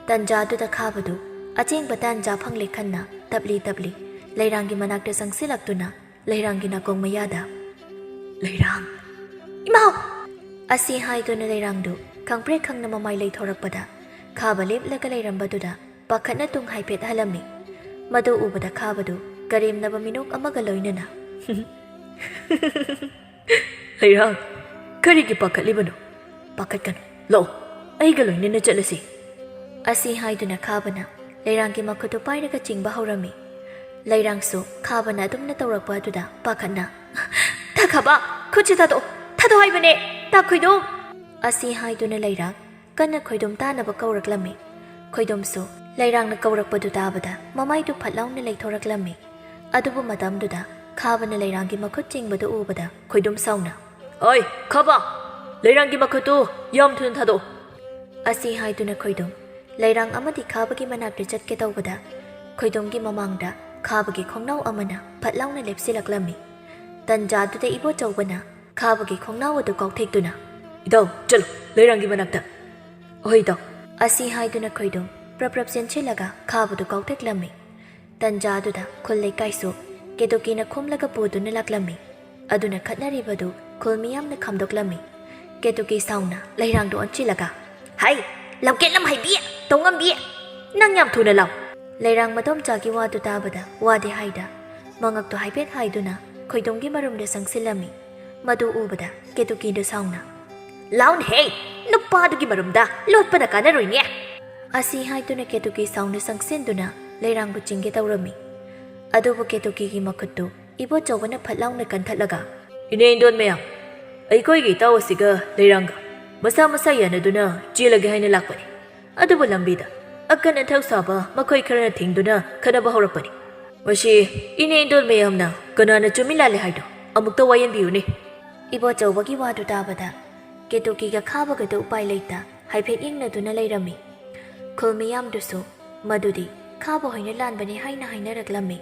ꯇꯟꯖꯥꯗꯨꯗ ꯈꯥꯕꯗꯨ ꯑꯆꯦꯡꯕ ꯇꯥꯟꯖꯥ ꯐꯪꯂꯦ ꯈꯟꯅ ꯇꯞꯂꯤ ꯇꯞꯂꯤ ꯂꯩꯔꯥꯡꯒꯤ ꯃꯅꯥꯛꯇ ꯆꯪꯁꯤꯜꯂꯛꯇꯨꯅ ꯂꯩꯔꯥꯡꯒꯤ ꯅꯥꯀꯣꯡ ꯃꯌꯥꯗ, "ꯂꯩꯔꯥꯡ!" "ꯏꯃꯥꯎ!" ꯑꯁꯤ ꯍꯥꯏꯗꯨꯅ ꯂꯩꯔꯥꯡꯗꯨ ꯈꯪꯄ꯭ꯔꯦꯛ ꯈꯪꯅ ꯃꯃꯥꯏ ꯂꯩꯊꯣꯔꯛꯄꯗ ꯈꯥꯕ ꯂꯦꯞꯂꯒ ꯂꯩꯔꯝꯕꯗꯨꯗ ꯄꯥꯈꯠꯅ ꯇꯨꯡ ꯍꯥꯏꯐꯦꯠ ꯍꯜꯂꯝꯃꯤ꯫ ꯃꯗꯨ ꯎꯕꯗ ꯈꯥꯕꯗꯨ ꯀꯔꯦꯝꯅꯕ ꯃꯤꯅꯣꯛ ꯑꯃꯒ ꯂꯣꯏꯅꯅ, "ꯂꯩꯔꯥꯡ, ꯀꯔꯤꯒꯤ ꯄꯥꯈꯠꯂꯤꯕꯅꯣ? ꯄꯥꯈꯠꯀꯅꯨ, ꯂꯥꯛꯑꯣ, ꯑꯩꯒ ꯂꯣꯏꯅꯅ ꯆꯠꯂꯁꯤ," ꯑꯁꯤ ꯍꯥꯏꯗꯨꯅ ꯈꯥꯕꯅ ꯂꯩꯔꯥꯡꯒꯤ ꯃꯈꯨꯠꯇꯨ ꯄꯥꯏꯔꯒ ꯆꯤꯡꯕ ꯍꯧꯔꯝꯃꯤ꯫ ꯂꯩꯔꯥꯡꯁꯨ ꯈꯥꯕꯅ ꯑꯗꯨꯝꯅ ꯇꯧꯔꯛꯄ ꯑꯗꯨꯗ ꯄꯥꯈꯠꯅ, "ꯇꯥ ꯈꯥꯕ, ꯈꯨꯠꯁꯤ ꯊꯥꯗꯣꯛꯑꯣ, ꯊꯥꯗꯣꯛꯑꯣ ꯍꯥꯏꯕꯅꯦ, ꯇꯥ ꯈꯣꯏꯗꯣꯝ!" ꯑꯁꯤ ꯍꯥꯏꯗꯨꯅ ꯂꯩꯔꯥꯡ ꯀꯟꯅ ꯈꯣꯏꯗꯣꯝ ꯇꯥꯅꯕ ꯀꯧꯔꯛꯂꯝꯃꯤ꯫ ꯈꯣꯏꯗꯣꯝꯁꯨ ꯂꯩꯔꯥꯡꯅ ꯀꯧꯔꯛꯄꯗꯨ ꯇꯥꯕꯗ ꯃꯃꯥꯏꯗꯨ ꯐꯠ ꯂꯥꯎꯅ ꯂꯩꯊꯣꯔꯛꯂꯝꯃꯤ꯫ ꯑꯗꯨꯕꯨ ꯃꯇꯝꯗꯨꯗ ꯈꯥꯕꯅ ꯂꯩꯔꯥꯡꯒꯤ ꯃꯈꯨꯠ ꯆꯤꯡꯕꯗꯨ ꯎꯕꯗ ꯈꯣꯏꯗꯣꯝ ꯁꯥꯎꯅ, "ꯑꯣꯏ ꯈꯥꯕ, ꯂꯩꯔꯥꯡꯒꯤ ꯃꯈꯨꯠꯇꯨ ꯌꯥꯝ ꯊꯨꯅ ꯊꯥꯗꯣꯛꯑꯣ!" ꯑꯁꯤ ꯍꯥꯏꯗꯨꯅ ꯈꯣꯏꯗꯣꯝ ꯂꯩꯔꯥꯡ ꯑꯃꯗꯤ ꯈꯥꯕꯒꯤ ꯃꯅꯥꯛꯇ ꯆꯠꯀꯦ ꯇꯧꯕꯗ ꯈꯣꯏꯗꯣꯝꯒꯤ ꯃꯃꯥꯡꯗ ꯈꯥꯕꯒꯤ ꯈꯣꯡꯅꯥꯎ ꯑꯃꯅ ꯐꯠ ꯂꯥꯎꯅ ꯂꯦꯞꯁꯤꯜꯂꯛꯂꯝꯃꯤ꯫ ꯇꯟꯖꯥꯗꯨꯗ ꯏꯕꯣꯆꯧꯕꯅ ꯈꯥꯕꯒꯤ ꯈꯣꯡꯅꯥꯎ ꯑꯗꯨ ꯀꯥꯎꯊꯦꯛꯇꯨꯅ, "ꯏꯇꯥꯎ, ꯆꯠꯂꯨ, ꯂꯩꯔꯥꯡꯒꯤ ꯃꯅꯥꯛꯇ!" "ꯑꯍꯣꯏ ꯏꯇꯥꯎ!" ꯑꯁꯤ ꯍꯥꯏꯗꯨꯅ ꯈꯣꯏꯗꯣꯝ ꯄ꯭ꯔꯞ ꯄ꯭ꯔꯞ ꯆꯦꯟꯁꯤꯜꯂꯒ ꯈꯥꯕꯗꯨ ꯀꯥꯎꯊꯦꯛꯂꯝꯃꯤ꯫ ꯇꯟꯖꯥꯗꯨꯗ ꯈꯨꯜ ꯂꯩꯀꯥꯏꯁꯨ ꯀꯦꯇꯨꯀꯤꯅ ꯈꯣꯝꯂꯒ ꯄꯨꯗꯨꯅ ꯂꯥꯛꯂꯝꯃꯤ꯫ ꯑꯗꯨꯅ ꯈꯠꯅꯔꯤꯕꯗꯨ ꯈꯨꯜ ꯃꯤꯌꯥꯝꯅ ꯈꯥꯝꯗꯣꯛꯂꯝꯃꯤ꯫ ꯀꯦꯇꯨꯀꯤ ꯁꯥꯎꯅ ꯂꯩꯔꯥꯡꯗꯨ ꯑꯣꯟꯁꯤꯜꯂꯒ, "ꯍꯩ, ꯂꯝꯀꯦꯠ ꯂꯝꯍꯩꯕꯤ, ꯇꯧꯉꯝꯕꯤ! ꯅꯪ ꯌꯥꯝ ꯊꯨꯅ ꯂꯥꯎ!" ꯂꯩꯔꯥꯡ ꯃꯗꯣꯝꯆꯥꯒꯤ ꯋꯥꯗꯨ ꯇꯥꯕꯗ ꯋꯥꯗꯤ ꯍꯥꯏꯗ, ꯃꯉꯛꯇꯨ ꯍꯥꯏꯐꯦꯠ ꯍꯥꯏꯗꯨꯅ ꯈꯣꯏꯗꯣꯝꯒꯤ ꯃꯔꯨꯝꯗ ꯆꯪꯁꯤꯜꯂꯝꯃꯤ꯫ ꯃꯗꯨ ꯎꯕꯗ ꯀꯦꯇꯨꯀꯤꯗꯨ ꯁꯥꯎꯅ, "ꯂꯥꯎꯅꯍꯦ, ꯅꯨꯄꯥꯗꯨꯒꯤ ꯃꯔꯨꯝꯗ ꯂꯣꯠꯄꯅ ꯀꯥꯟꯅꯔꯣꯏꯅꯦ!" ꯑꯁꯤ ꯍꯥꯏꯗꯨꯅ ꯀꯦꯇꯨꯀꯤ ꯁꯥꯎꯅ ꯆꯪꯁꯤꯟꯗꯨꯅ ꯂꯩꯔꯥꯡꯕꯨ ꯆꯤꯡꯒꯦ ꯇꯧꯔꯝꯃꯤ꯫ ꯑꯗꯨꯕꯨ ꯀꯦꯇꯨꯀꯤꯒꯤ ꯃꯈꯨꯠꯇꯨ ꯏꯕꯣꯆꯧꯕꯅ ꯐꯠ ꯂꯥꯎꯅ ꯀꯟꯊꯠꯂꯒ, "ꯏꯅꯦ ꯏꯟꯗꯣꯟ ꯃꯌꯥꯝ, ꯑꯩꯈꯣꯏꯒꯤ ꯏꯇꯥꯎ ꯑꯁꯤꯒ ꯂꯩꯔꯥꯡꯒ ꯃꯁꯥ ꯃꯁꯥ ꯌꯥꯅꯗꯨꯅ ꯆꯦꯜꯂꯒꯦ ꯍꯥꯏꯅ ꯂꯥꯛꯄꯅꯤ꯫ ꯑꯗꯨꯕꯨ ꯂꯝꯕꯤꯗ ꯑꯀꯟ ꯑꯊꯧ ꯁꯥꯕ ꯃꯈꯣꯏ ꯈꯔꯅ ꯊꯤꯡꯗꯨꯅ ꯈꯠꯅꯕ ꯍꯧꯔꯛꯄꯅꯤ꯫ ꯃꯁꯤ ꯏꯅꯦ ꯏꯟꯗꯣꯟ ꯃꯌꯥꯝꯅ ꯀꯅꯥꯅ ꯆꯨꯝꯃꯤ ꯂꯥꯜꯂꯤ ꯍꯥꯏꯗꯣ ꯑꯃꯨꯛꯇ ꯋꯥꯌꯦꯟꯕꯤꯌꯨꯅꯦ!" ꯏꯕꯣꯆꯧꯕꯒꯤ ꯋꯥꯗꯨ ꯇꯥꯕꯗ ꯀꯦꯇꯨꯀꯤꯒ ꯈꯥꯕꯒꯗꯨ ꯎꯄꯥꯏ ꯂꯩꯇ ꯍꯥꯏꯐꯦꯠ ꯌꯦꯡꯅꯗꯨꯅ ꯂꯩꯔꯝꯃꯤ꯫ ꯈꯨꯜ ꯃꯤꯌꯥꯝꯗꯨꯁꯨ ꯃꯗꯨꯗꯤ ꯈꯥꯕ ꯍꯣꯏꯅ ꯂꯥꯟꯕꯅꯤ ꯍꯥꯏꯅ ꯍꯥꯏꯅꯔꯛꯂꯝꯃꯤ꯫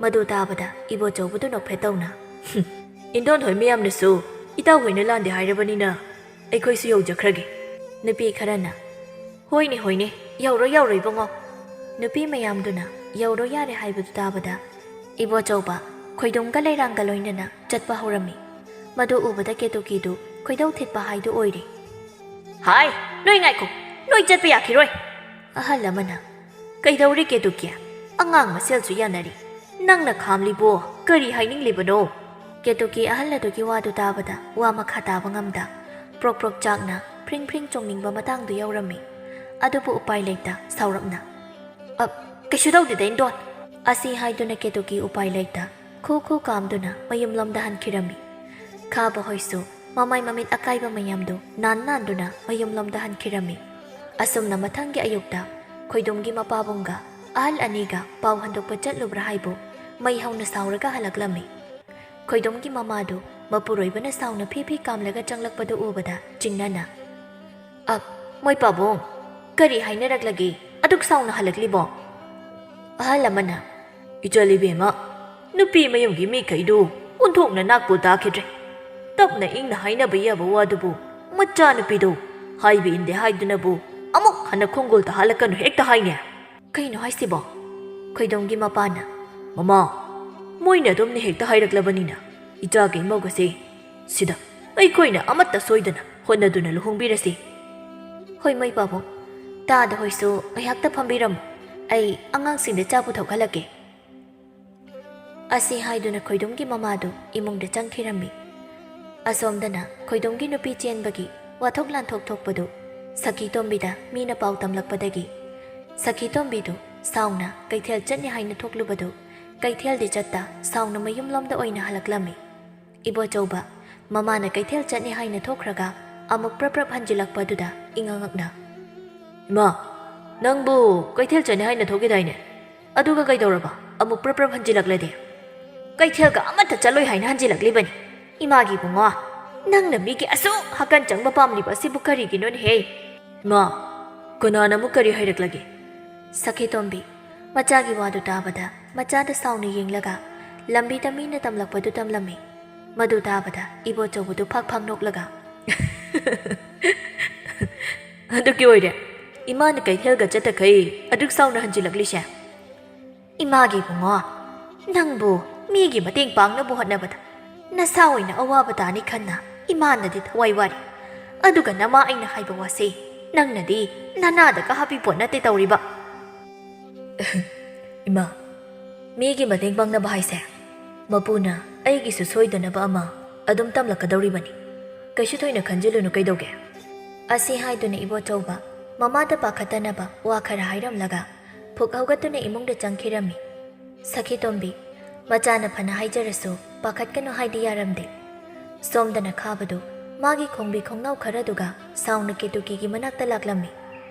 ꯃꯗꯨ ꯇꯥꯕꯗ ꯏꯕꯣꯆꯧꯕꯗꯨ ꯅꯣꯛꯐꯦꯠ ꯇꯧꯅ, "ꯍꯨꯝ, ꯏꯟꯗꯣꯟ ꯍꯣꯏ ꯃꯌꯥꯝꯅꯁꯨ ꯏꯇꯥꯎ ꯍꯣꯏꯅ ꯂꯥꯟꯗꯦ ꯍꯥꯏꯔꯕꯅꯤꯅ ꯑꯩꯈꯣꯏꯁꯨ ꯌꯧꯖꯈ꯭ꯔꯒꯦ"꯫ ꯅꯨꯄꯤ ꯈꯔꯅ, "ꯍꯣꯏꯅꯦ, ꯍꯣꯏꯅꯦ, ꯌꯧꯔꯣ, ꯌꯧꯔꯣ, ꯏꯕꯨꯡꯉꯣ"꯫ ꯅꯨꯄꯤ ꯃꯌꯥꯝꯗꯨꯅ "ꯌꯧꯔꯣ ꯌꯥꯔꯦ" ꯍꯥꯏꯕꯗꯨ ꯇꯥꯕꯗ ꯏꯕꯣꯆꯧꯕ ꯈꯣꯏꯗꯣꯝꯒ ꯂꯩꯔꯥꯡꯒ ꯂꯣꯏꯅꯅ ꯆꯠꯄ ꯍꯧꯔꯝꯃꯤ꯫ ꯃꯗꯨ ꯎꯕꯗ ꯀꯦꯇꯨꯀꯤꯗꯨ ꯈꯣꯏꯗꯧ ꯊꯤꯠꯄ ꯍꯥꯏꯗꯨ ꯑꯣꯏꯔꯦ꯫ "ꯍꯥꯏ, ꯅꯣꯏ ꯉꯥꯏꯈꯣ, ꯅꯣꯏ ꯆꯠꯄ ꯌꯥꯈꯤꯔꯣꯏ"꯫ ꯑꯍꯜ ꯑꯃꯅ, "ꯀꯩꯗꯧꯔꯦ ꯀꯦꯇꯨꯀꯤ? ꯑꯉꯥꯡ ꯃꯁꯦꯜꯁꯨ ꯌꯥꯅꯔꯤ, ꯅꯪꯅ ꯈꯥꯝꯂꯤꯕꯣ? ꯀꯔꯤ ꯍꯥꯏꯅꯤꯡꯂꯤꯕꯅꯣ?" ꯀꯦꯇꯨꯀꯤ ꯑꯍꯜ ꯑꯗꯨꯒꯤ ꯋꯥꯗꯨ ꯇꯥꯕꯗ ꯋꯥ ꯃꯈꯥ ꯇꯥꯕ ꯉꯝꯗ ꯄ꯭ꯔꯣꯛ ꯄ꯭ꯔꯣꯛ ꯆꯥꯛꯅ ꯐ꯭ꯔꯤꯡ ꯐ꯭ꯔꯤꯡ ꯆꯣꯡꯅꯤꯡꯕ ꯃꯇꯥꯡꯗꯨ ꯌꯧꯔꯝꯃꯤ꯫ ꯑꯗꯨꯕꯨ ꯎꯄꯥꯏ ꯂꯩꯇ ꯁꯥꯎꯔꯞꯅ, "ꯑꯞ, ꯀꯩꯁꯨ ꯇꯧꯗꯦꯗ, ꯏꯟꯗꯣꯟ"꯫ ꯑꯁꯤ ꯍꯥꯏꯗꯨꯅ ꯀꯦꯇꯨꯀꯤ ꯎꯄꯥꯏ ꯂꯩꯇ ꯈꯨ ꯈꯨ ꯀꯥꯝꯗꯨꯅ ꯃꯌꯨꯝꯂꯣꯝꯗ ꯍꯟꯈꯤꯔꯝꯃꯤ꯫ ꯈꯥꯕ ꯍꯣꯏꯁꯨ ꯃꯃꯥꯏ ꯃꯃꯤꯠ ꯑꯀꯥꯏꯕ ꯃꯌꯥꯝꯗꯨ ꯅꯥꯟ ꯅꯥꯟꯗꯨꯅ ꯃꯌꯨꯝꯂꯣꯝꯗ ꯍꯟꯈꯤꯔꯝꯃꯤ꯫ ꯑꯁꯨꯝꯅ ꯃꯊꯪꯒꯤ ꯑꯌꯨꯛꯇ ꯈꯣꯏꯗꯣꯝꯒꯤ ꯃꯄꯥꯕꯨꯡꯒ ꯑꯍꯜ ꯑꯅꯤꯒ ꯄꯥꯎ ꯍꯟꯗꯣꯛꯄ ꯆꯠꯂꯨꯕ꯭ꯔꯥ ꯍꯥꯏꯕꯨ ꯃꯩ ꯍꯧꯅ ꯁꯥꯎꯔꯒ ꯍꯜꯂꯛꯂꯝꯃꯤ꯫ ꯈꯣꯏꯗꯣꯝꯒꯤ ꯃꯃꯥꯗꯨ ꯃꯄꯨꯔꯣꯏꯕꯅ ꯁꯥꯎꯅ ꯐꯤ ꯐꯤ ꯀꯥꯝꯂꯒ ꯆꯪꯂꯛꯄꯗꯨ ꯎꯕꯗ ꯆꯤꯡꯅꯅ, "ꯑꯞ, ꯃꯣꯏ ꯄꯥꯕꯨꯡ, ꯀꯔꯤ ꯍꯥꯏꯅꯔꯛꯂꯒꯦ? ꯑꯗꯨꯛ ꯁꯥꯎꯅ ꯍꯜꯂꯛꯂꯤꯕꯣ?" ꯑꯍꯜ ꯑꯃꯅ, "ꯏꯆꯜ ꯏꯕꯦꯝꯃ, ꯅꯨꯄꯤ ꯃꯌꯨꯝꯒꯤ ꯃꯤꯈꯩꯗꯨ ꯑꯣꯟꯊꯣꯛꯅ ꯅꯥꯛꯄꯨ ꯇꯥꯈꯤꯗ꯭ꯔꯦ꯫ ꯇꯞꯅ ꯏꯪꯅ ꯍꯥꯏꯅꯕ ꯌꯥꯕ ꯋꯥꯗꯨꯕꯨ ꯃꯆꯥꯅꯨꯄꯤꯗꯨ ꯍꯥꯏꯕ ꯏꯟꯗꯦ ꯍꯥꯏꯗꯨꯅꯕꯨ ꯑꯃꯨꯛ ꯍꯟꯅ ꯈꯣꯡꯒꯣꯜ ꯇꯥꯍꯜꯂꯛꯀꯅꯨ ꯍꯦꯛꯇ ꯍꯥꯏꯅꯦ"꯫ "ꯀꯩꯅꯣ ꯍꯥꯏꯁꯤꯕꯣ?" ꯈꯣꯏꯗꯣꯝꯒꯤ ꯃꯄꯥꯅ, "ꯃꯃꯥ, ꯃꯣꯏꯅ ꯑꯗꯨꯝꯅ ꯍꯦꯛꯇ ꯍꯥꯏꯔꯛꯂꯕꯅꯤꯅ ꯏꯆꯥꯒꯤ ꯏꯃꯧꯒꯁꯦ ꯁꯤꯗ ꯑꯩꯈꯣꯏꯅ ꯑꯃꯠꯇ ꯁꯣꯏꯗꯅ ꯍꯣꯠꯅꯗꯨꯅ ꯂꯨꯍꯣꯡꯕꯤꯔꯁꯤ"꯫ "ꯍꯣꯏ, ꯃꯣꯏ ꯄꯥꯕꯨꯡ, ꯇꯥꯗ ꯍꯣꯏꯁꯨ ꯉꯥꯏꯍꯥꯛꯇ ꯐꯝꯕꯤꯔꯝꯃꯨ, ꯑꯩ ꯑꯉꯥꯡꯁꯤꯡꯗ ꯆꯥ ꯄꯨꯊꯣꯛꯍꯜꯂꯛꯀꯦ"꯫ ꯑꯁꯤ ꯍꯥꯏꯗꯨꯅ ꯈꯣꯏꯗꯣꯝꯒꯤ ꯃꯃꯥꯗꯨ ꯏꯃꯨꯡꯗ ꯆꯪꯈꯤꯔꯝꯃꯤ꯫ ꯑꯁꯣꯝꯗꯅ ꯈꯣꯏꯗꯣꯝꯒꯤ ꯅꯨꯄꯤ ꯆꯦꯟꯕꯒꯤ ꯋꯥꯊꯣꯛ ꯂꯥꯟꯊꯣꯛ ꯊꯣꯛꯄꯗꯨ ꯁꯈꯤ ꯇꯣꯝꯕꯤꯗ ꯃꯤꯅ ꯄꯥꯎ ꯇꯝꯂꯛꯄꯗꯒꯤ ꯁꯈꯤ ꯇꯣꯝꯕꯤꯗꯨ ꯁꯥꯎꯅ ꯀꯩꯊꯦꯜ ꯆꯠꯅꯤ ꯍꯥꯏꯅ ꯊꯣꯛꯂꯨꯕꯗꯨ ꯀꯩꯊꯦꯜꯗꯤ ꯆꯠꯇ ꯁꯥꯎꯅ ꯃꯌꯨꯝꯂꯣꯝꯗ ꯑꯣꯏꯅ ꯍꯜꯂꯛꯂꯝꯃꯤ꯫ ꯏꯕꯣꯆꯧꯕ ꯃꯃꯥꯅ ꯀꯩꯊꯦꯜ ꯆꯠꯅꯤ ꯍꯥꯏꯅ ꯊꯣꯛꯈ꯭ꯔꯒ ꯑꯃꯨꯛ ꯄ꯭ꯔꯞ ꯄ꯭ꯔꯞ ꯍꯟꯖꯤꯜꯂꯛꯄ ꯑꯗꯨꯗ ꯏꯉꯛ ꯉꯛꯅ, "ꯏꯃꯥ, ꯅꯪꯕꯨ ꯀꯩꯊꯦꯜ ꯆꯠꯅꯤ ꯍꯥꯏꯅ ꯊꯣꯛꯈꯤꯗꯥꯏꯅꯦ? ꯑꯗꯨꯒ ꯀꯩꯗꯧꯔꯕ? ꯑꯃꯨꯛ ꯄ꯭ꯔꯞ ꯄ꯭ꯔꯞ ꯍꯟꯖꯤꯜꯂꯛꯂꯗꯤ?" "ꯀꯩꯊꯦꯜꯒ ꯑꯃꯠꯇ ꯆꯠꯂꯣꯏ ꯍꯥꯏꯅ ꯍꯟꯖꯤꯜꯂꯛꯂꯤꯕꯅꯤ꯫ ꯏꯃꯥꯒꯤ ꯏꯕꯨꯡꯉꯣ, ꯅꯪꯅ ꯃꯤꯒꯤ ꯑꯁꯨꯛ ꯍꯀꯟ ꯆꯪꯕ ꯄꯥꯝꯂꯤꯕ ꯑꯁꯤꯕꯨ ꯀꯔꯤꯒꯤꯅꯣꯅꯦꯍꯦ?" "ꯏꯃꯥ, ꯀꯅꯥꯅ ꯑꯃꯨꯛ ꯀꯔꯤ ꯍꯥꯏꯔꯛꯂꯒꯦ?" ꯁꯈꯤ ꯇꯣꯝꯕꯤ ꯃꯆꯥꯒꯤ ꯋꯥꯗꯨ ꯇꯥꯕꯗ ꯃꯆꯥꯗ ꯁꯥꯎꯅ ꯌꯦꯡꯂꯒ ꯂꯝꯕꯤꯗ ꯃꯤꯅ ꯇꯝꯂꯛꯄꯗꯨ ꯇꯝꯂꯝꯃꯤ꯫ ꯃꯗꯨ ꯇꯥꯕꯗ ꯏꯕꯣꯆꯧꯕꯗꯨ ꯐꯛ ꯐꯛ ꯅꯣꯛꯂꯒ, "ꯑꯗꯨꯒꯤ ꯑꯣꯏꯔꯦ ꯏꯃꯥꯅ ꯀꯩꯊꯦꯜꯒ ꯆꯠꯇꯈꯩ ꯑꯗꯨꯛ ꯁꯥꯎꯅ ꯍꯟꯖꯤꯜꯂꯛꯂꯤꯁꯦ?" "ꯏꯃꯥꯒꯤ ꯏꯕꯨꯡꯉꯣ, ꯅꯪꯕꯨ ꯃꯤꯒꯤ ꯃꯇꯦꯡ ꯄꯥꯡꯅꯕ ꯍꯣꯠꯅꯕꯗ ꯅꯁꯥ ꯑꯣꯏꯅ ꯑꯋꯥꯕ ꯇꯥꯅꯤ ꯈꯟꯅ ꯏꯃꯥꯅꯗꯤ ꯊꯋꯥꯏ ꯋꯥꯔꯤ꯫ ꯑꯗꯨꯒ ꯅꯃꯥ ꯑꯩꯅ ꯍꯥꯏꯕ ꯋꯥꯁꯦ ꯅꯪꯅꯗꯤ ꯅꯅꯥꯗꯒ ꯍꯥꯞꯄꯤꯄꯣꯠ ꯅꯠꯇꯦ ꯇꯧꯔꯤꯕ꯫" "ꯏꯃꯥ, ꯃꯤꯒꯤ ꯃꯇꯦꯡ ꯄꯥꯡꯅꯕ ꯍꯥꯏꯁꯦ ꯃꯄꯨꯅ ꯑꯩꯒꯤꯁꯨ ꯁꯣꯏꯗꯅꯕ ꯑꯃ ꯑꯗꯨꯝ ꯇꯝꯂꯛꯀꯗꯧꯔꯤꯕꯅꯤ꯫ ꯀꯩꯁꯨ ꯊꯣꯏꯅ ꯈꯟꯖꯤꯜꯂꯨꯅꯨ ꯀꯩꯗꯧꯒꯦ?" ꯑꯁꯤ ꯍꯥꯏꯗꯨꯅ ꯏꯕꯣꯆꯧꯕ ꯃꯃꯥꯗ ꯄꯥꯈꯠꯇꯅꯕ ꯋꯥ ꯈꯔ ꯍꯥꯏꯔꯝꯂꯒ ꯐꯨꯛ ꯍꯧꯒꯠꯇꯨꯅ ꯏꯃꯨꯡꯗ ꯆꯪꯈꯤꯔꯝꯃꯤ꯫ ꯁꯈꯤꯇꯣꯝꯕꯤ, ꯃꯆꯥꯅ ꯐꯅ ꯍꯥꯏꯖꯔꯁꯨ ꯄꯥꯈꯠꯀꯅꯨ ꯍꯥꯏꯗꯤ ꯌꯥꯔꯝꯗꯦ꯫ ꯁꯣꯝꯗꯅ ꯈꯥꯕꯗꯨ ꯃꯥꯒꯤ ꯈꯣꯡꯕꯤ ꯈꯣꯡꯅꯥꯎ ꯈꯔꯗꯨꯒ ꯁꯥꯎꯅ ꯀꯦꯇꯨꯀꯤꯒꯤ ꯃꯅꯥꯛꯇ ꯂꯥꯛꯂꯝꯃꯤ꯫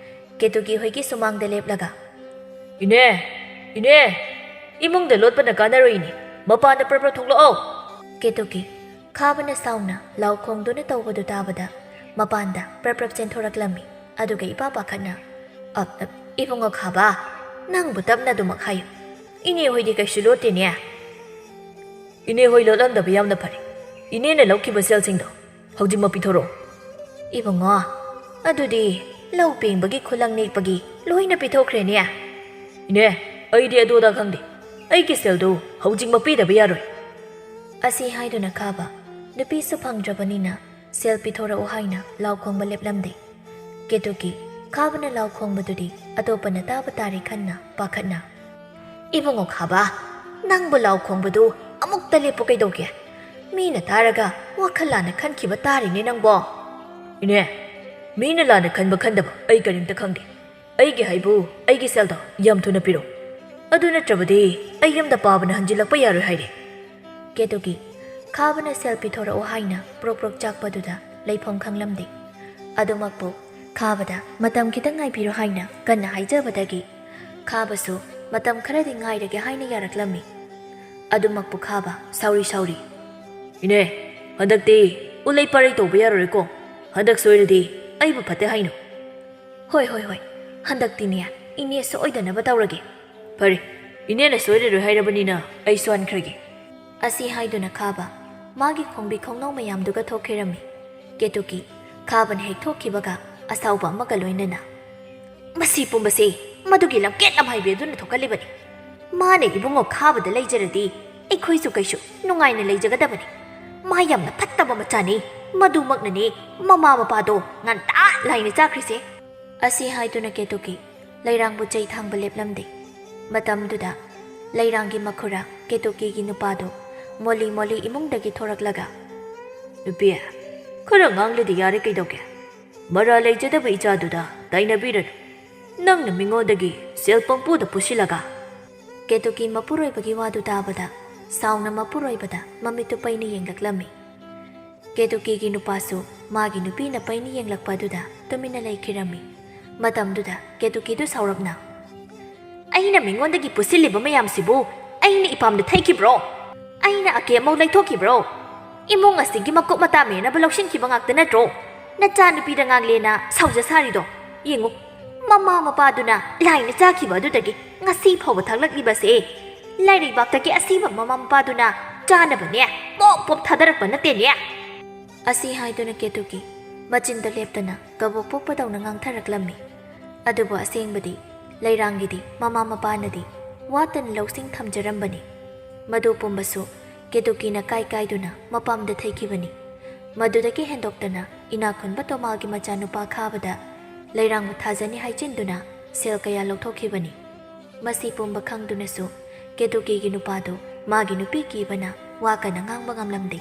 ꯀꯦꯇꯨꯀꯤ ꯍꯣꯏꯒꯤ ꯁꯨꯃꯥꯡꯗ ꯂꯦꯞꯂꯒ, "ꯏꯅꯦ! ꯏꯅꯦ! ꯏꯃꯨꯡꯗ ꯂꯣꯠꯄꯅ ꯀꯥꯟꯅꯔꯣꯏ ꯏꯅꯦ꯫ ꯃꯄꯥꯟꯗ ꯄ꯭ꯔꯞ ꯄ꯭ꯔꯞ ꯊꯣꯛꯂꯛꯑꯣ!" ꯀꯦꯇꯨꯀꯤ, ꯈꯥꯕꯅ ꯁꯥꯎꯅ ꯂꯥꯎ ꯈꯣꯡꯗꯨꯅ ꯇꯧꯕꯗꯨ ꯇꯥꯕꯗ ꯃꯄꯥꯟꯗ ꯄ꯭ꯔꯞ ꯄ꯭ꯔꯞ ꯆꯦꯟꯊꯣꯔꯛꯂꯝꯃꯤ꯫ ꯑꯗꯨꯒ ꯏꯄꯥ ꯄꯥꯈꯠꯅ, "ꯑꯞ, ꯑꯞ, ꯏꯕꯨꯡꯉꯣ ꯈꯥꯕ, ꯅꯪꯕꯨ ꯇꯞꯅ ꯑꯗꯨꯃꯛ ꯍꯥꯏꯌꯨ꯫ ꯏꯅꯦ ꯍꯣꯏꯗꯤ ꯀꯩꯁꯨ ꯂꯣꯠꯇꯦꯅꯦ?" "ꯏꯅꯦ ꯍꯣꯏ ꯂꯣꯠꯂꯝꯗꯕ ꯌꯥꯝꯅ ꯐꯔꯦ꯫ ꯏꯅꯦꯅ ꯂꯧꯈꯤꯕ ꯁꯦꯜꯁꯤꯡꯗꯣ ꯍꯧꯖꯤꯛꯃꯛ ꯄꯤꯊꯣꯔꯛꯑꯣ꯫" "ꯏꯕꯨꯡꯉꯣ, ꯑꯗꯨꯗꯤ ꯂꯧ ꯄꯦꯡꯕꯒꯤ ꯈꯨꯂꯪ ꯅꯦꯛꯄꯒꯤ ꯂꯣꯏꯅ ꯄꯤꯊꯣꯛꯈ꯭ꯔꯦꯅꯦ?" "ꯏꯅꯦ, ꯑꯩꯗꯤ ꯑꯗꯨ ꯑꯗꯥ ꯈꯪꯗꯦ꯫ ꯑꯩꯒꯤ ꯁꯦꯜꯗꯨ ꯍꯧꯖꯤꯛꯃꯛ ꯄꯤꯗꯕ ꯌꯥꯔꯣꯏ꯫" ꯑꯁꯤ ꯍꯥꯏꯗꯨꯅ ꯈꯥꯕ, ꯅꯨꯄꯤꯁꯨ ꯐꯪꯗ꯭ꯔꯕꯅꯤꯅ ꯁꯦꯜ ꯄꯤꯊꯣꯔꯛꯎ ꯍꯥꯏꯅ ꯂꯥꯎ ꯈꯣꯡꯕ ꯂꯦꯞꯂꯝꯗꯦ꯫ ꯀꯦꯇꯨꯀꯤ, ꯈꯥꯕꯅ ꯂꯥꯎ ꯈꯣꯡꯕꯗꯨꯗꯤ ꯑꯇꯣꯞꯄꯅ ꯇꯥꯕ ꯇꯥꯔꯦ ꯈꯟꯅ ꯄꯥꯈꯠꯅ, "ꯏꯕꯨꯡꯉꯣ ꯈꯥꯕ, ꯅꯪꯕꯨ ꯂꯥꯎ ꯈꯣꯡꯕꯗꯨ ꯑꯃꯨꯛꯇ ꯂꯦꯞꯄꯨ ꯀꯩꯗꯧꯒꯦ? ꯃꯤꯅ ꯇꯥꯔꯒ ꯋꯥꯈꯜ ꯂꯥꯟꯅ ꯈꯟꯈꯤꯕ ꯇꯥꯔꯦꯅꯦ ꯅꯪꯕꯣ꯫" "ꯏꯅꯦ, ꯃꯤꯅ ꯂꯥꯟꯅ ꯈꯟꯕ ꯈꯟꯗꯕ ꯑꯩ ꯀꯔꯤꯝꯇ ꯈꯪꯗꯦ꯫ ꯑꯩꯒꯤ ꯍꯥꯏꯕꯨ ꯑꯩꯒꯤ ꯁꯦꯜꯗꯣ ꯌꯥꯝ ꯊꯨꯅ ꯄꯤꯔꯛꯎ꯫ ꯑꯗꯨ ꯅꯠꯇ꯭ꯔꯕꯗꯤ ꯑꯩ ꯌꯨꯝꯗ ꯄꯥꯕꯅ ꯍꯟꯖꯤꯜꯂꯛꯄ ꯌꯥꯔꯣꯏ ꯍꯥꯏꯔꯦ꯫" ꯀꯦꯇꯨꯀꯤ, ꯈꯥꯕꯅ ꯁꯦꯜ ꯄꯤꯊꯣꯔꯛꯑꯣ ꯍꯥꯏꯅ ꯄ꯭ꯔꯣꯛ ꯄ꯭ꯔꯣꯛ ꯆꯥꯛꯄꯗꯨꯗ ꯂꯩꯐꯝ ꯈꯪꯂꯝꯗꯦ꯫ ꯑꯗꯨꯃꯛꯄꯨ ꯈꯥꯕꯗ ꯃꯇꯝ ꯈꯤꯇꯪ ꯉꯥꯏꯕꯤꯔꯣ ꯍꯥꯏꯅ ꯀꯟꯅ ꯍꯥꯏꯖꯕꯗꯒꯤ ꯈꯥꯕꯁꯨ ꯃꯇꯝ ꯈꯔꯗꯤ ꯉꯥꯏꯔꯒꯦ ꯍꯥꯏꯅ ꯌꯥꯔꯛꯂꯝꯃꯤ꯫ ꯑꯗꯨꯃꯛꯄꯨ ꯈꯥꯕ ꯁꯥꯎꯔꯤ ꯁꯥꯎꯔꯤ, "ꯏꯅꯦ, ꯍꯟꯗꯛꯇꯤ ꯎꯂꯩ ꯄꯥꯔꯩ ꯇꯧꯕ ꯌꯥꯔꯣꯏꯀꯣ꯫ ꯍꯟꯗꯛ ꯁꯣꯏꯔꯗꯤ ꯑꯩꯕꯨ ꯐꯠꯇꯦ ꯍꯥꯏꯅꯨ꯫" "ꯍꯣꯏ, ꯍꯣꯏ, ꯍꯣꯏ꯫ ꯍꯟꯗꯛꯇꯤꯅꯦ ꯏꯅꯦ ꯁꯣꯏꯗꯅꯕ ꯇꯧꯔꯒꯦ꯫" "ꯐꯔꯦ, "ꯏꯅꯦꯅ ꯁꯣꯏꯔꯔꯣꯏ ꯍꯥꯏꯔꯕꯅꯤꯅ ꯑꯩ ꯁꯣꯟꯈ꯭ꯔꯒꯦ" ꯑꯁꯤ ꯍꯥꯏꯗꯨꯅ ꯈꯥꯕ ꯃꯥꯒꯤ ꯈꯣꯡꯕꯤ ꯈꯣꯡꯅꯧ ꯃꯌꯥꯝꯗꯨꯒ ꯊꯣꯛꯈꯤꯔꯝꯃꯤ꯫ ꯀꯦꯇꯨꯀꯤ ꯈꯥꯕꯅ ꯍꯦꯛ ꯊꯣꯛꯈꯤꯕꯒ ꯑꯁꯥꯎꯕ ꯑꯃꯒ ꯂꯣꯏꯅꯅ, "ꯃꯁꯤ ꯄꯨꯝꯕꯁꯦ ꯃꯗꯨꯒꯤ ꯂꯝꯀꯦꯠ ꯂꯝꯍꯥꯏꯕꯤ ꯑꯗꯨꯅ ꯊꯣꯛꯍꯜꯂꯤꯕꯅꯤ꯫ ꯃꯥꯅ ꯏꯕꯨꯡꯉꯣ ꯈꯥꯕꯗ ꯂꯩꯖꯔꯗꯤ ꯑꯩꯈꯣꯏꯁꯨ ꯀꯩꯁꯨ ꯅꯨꯡꯉꯥꯏꯅ ꯂꯩꯖꯒꯗꯕꯅꯤ꯫ ꯃꯥ ꯌꯥꯝꯅ ꯐꯠꯇꯕ ꯃꯆꯥꯅꯤ꯫ ꯃꯗꯨꯃꯛꯅꯅꯤ ꯃꯃꯥ ꯃꯄꯥꯗꯣ ꯉꯟꯇꯥ ꯂꯥꯏꯅ ꯆꯥꯈ꯭ꯔꯤꯁꯦ" ꯑꯁꯤ ꯍꯥꯏꯗꯨꯅ ꯀꯦꯇꯨꯀꯤ ꯂꯩꯔꯥꯡꯕꯨ ꯆꯩ ꯊꯥꯡꯕ ꯂꯦꯞꯂꯝꯗꯦ꯫ ꯃꯇꯝꯗꯨꯗ ꯂꯩꯔꯥꯡꯒꯤ ꯃꯈꯨꯔꯥ ꯀꯦꯇꯨꯀꯤꯒꯤ ꯅꯨꯄꯥꯗꯨ ꯃꯣꯂꯤ ꯃꯣꯂꯤ ꯏꯃꯨꯡꯗꯒꯤ ꯊꯣꯔꯛꯂꯒ, "ꯅꯨꯄꯤ, ꯈꯔ ꯉꯥꯡꯂꯗꯤ ꯌꯥꯔꯦ ꯀꯩꯗꯧꯒꯦ? ꯃꯔꯥ ꯂꯩꯖꯗꯕ ꯏꯆꯥꯗꯨꯗ ꯇꯥꯏꯅꯕꯤꯔꯅꯨ꯫ ꯅꯪꯅ ꯃꯤꯉꯣꯟꯗꯒꯤ ꯁꯦꯜ ꯄꯪꯄꯨꯗ ꯄꯨꯁꯤꯜꯂꯒ" ꯀꯦꯇꯨꯀꯤ ꯃꯄꯨꯔꯣꯏꯕꯒꯤ ꯋꯥꯗꯨ ꯇꯥꯕꯗ ꯁꯥꯎꯅ ꯃꯄꯨꯔꯣꯏꯕꯗ ꯃꯃꯤꯠꯇꯨ ꯄꯩꯅ ꯌꯦꯡꯂꯛꯂꯝꯃꯤ꯫ ꯀꯦꯇꯨꯀꯤꯒꯤ ꯅꯨꯄꯥꯁꯨ ꯃꯥꯒꯤ ꯅꯨꯄꯤꯅ ꯄꯩꯅ ꯌꯦꯡꯂꯛꯄ ꯑꯗꯨꯗ ꯇꯨꯃꯤꯟꯅ ꯂꯩꯈꯤꯔꯝꯃꯤ꯫ ꯃꯇꯝꯗꯨꯗ ꯀꯦꯇꯨꯀꯤꯗꯨ ꯁꯥꯎꯔꯞꯅ, "ꯑꯩꯅ ꯃꯤꯉꯣꯟꯗꯒꯤ ꯄꯨꯁꯤꯜꯂꯤꯕ ꯃꯌꯥꯝꯁꯤꯕꯨ ꯑꯩꯅ ꯏꯄꯥꯝꯗ ꯊꯩꯈꯤꯕ꯭ꯔꯣ? ꯑꯩꯅ ꯑꯀꯦ ꯑꯃꯧ ꯂꯩꯊꯣꯛꯈꯤꯕ꯭ꯔꯣ? ꯏꯃꯨꯡ ꯑꯁꯤꯒꯤ ꯃꯀꯨꯞ ꯃꯇꯥ ꯃꯦꯟꯅꯕ ꯂꯧꯁꯤꯟꯈꯤꯕ ꯉꯥꯛꯇ ꯅꯠꯇ꯭ꯔꯣ ꯅꯆꯥꯅꯨꯄꯤꯗ ꯉꯥꯡꯂꯦꯅ ꯁꯥꯎꯖ ꯁꯥꯔꯤꯗꯣ? ꯌꯦꯡꯉꯨ, ꯃꯃꯥ ꯃꯄꯥꯗꯨꯅ ꯂꯥꯏꯅ ꯆꯥꯈꯤꯕ ꯑꯗꯨꯗꯒꯤ ꯉꯁꯤ ꯐꯥꯎꯕ ꯊꯥꯛꯂꯛꯂꯤꯕꯁꯦ ꯂꯥꯏꯔꯩꯕꯥꯛꯇꯒꯤ ꯑꯁꯤꯕ ꯃꯃꯥ ꯃꯄꯥꯗꯨꯅ ꯆꯥꯅꯕꯅꯦ ꯄꯣꯞ ꯄꯣꯞ ꯊꯥꯗꯔꯛꯄ ꯅꯠꯇꯦꯅꯦ" ꯑꯁꯤ ꯍꯥꯏꯗꯨꯅ ꯀꯦꯇꯨꯀꯤ ꯃꯆꯤꯟꯗ ꯂꯦꯞꯇꯅ ꯀꯕꯣꯛ ꯄꯣꯛꯄꯗꯧꯅ ꯉꯥꯡꯊꯔꯛꯂꯝꯃꯤ꯫ ꯑꯗꯨꯕꯨ ꯑꯁꯦꯡꯕꯗꯤ ꯂꯩꯔꯥꯡꯒꯤꯗꯤ ꯃꯃꯥ ꯃꯄꯥꯅꯗꯤ ꯋꯥꯠꯇꯅ ꯂꯧꯁꯤꯡ ꯊꯝꯖꯔꯝꯕꯅꯤ꯫ ꯃꯗꯨ ꯄꯨꯝꯕꯁꯨ ꯀꯦꯇꯨꯀꯤꯅ ꯀꯥꯏ ꯀꯥꯏꯗꯨꯅ ꯃꯄꯥꯝꯗ ꯊꯩꯈꯤꯕꯅꯤ꯫ ꯃꯗꯨꯗꯒꯤ ꯍꯦꯟꯗꯣꯛꯇꯅ ꯏꯅꯥꯛ ꯈꯨꯟꯕ ꯇꯣꯃꯥꯜꯒꯤ ꯃꯆꯥꯅꯨꯄꯥ ꯈꯥꯕꯗ ꯂꯩꯔꯥꯡꯕꯨ ꯊꯥꯖꯅꯤ ꯍꯥꯏꯖꯤꯟꯗꯨꯅ ꯁꯦꯜ ꯀꯌꯥ ꯂꯧꯊꯣꯛꯈꯤꯕꯅꯤ꯫ ꯃꯁꯤ ꯄꯨꯝꯕ ꯈꯪꯗꯨꯅꯁꯨ ꯀꯦꯇꯨꯀꯤꯒꯤ ꯅꯨꯄꯥꯗꯨ ꯃꯥꯒꯤ ꯅꯨꯄꯤ ꯀꯤꯕꯅ ꯋꯥ ꯀꯟꯅ ꯉꯥꯡꯕ ꯉꯝꯂꯝꯗꯦ꯫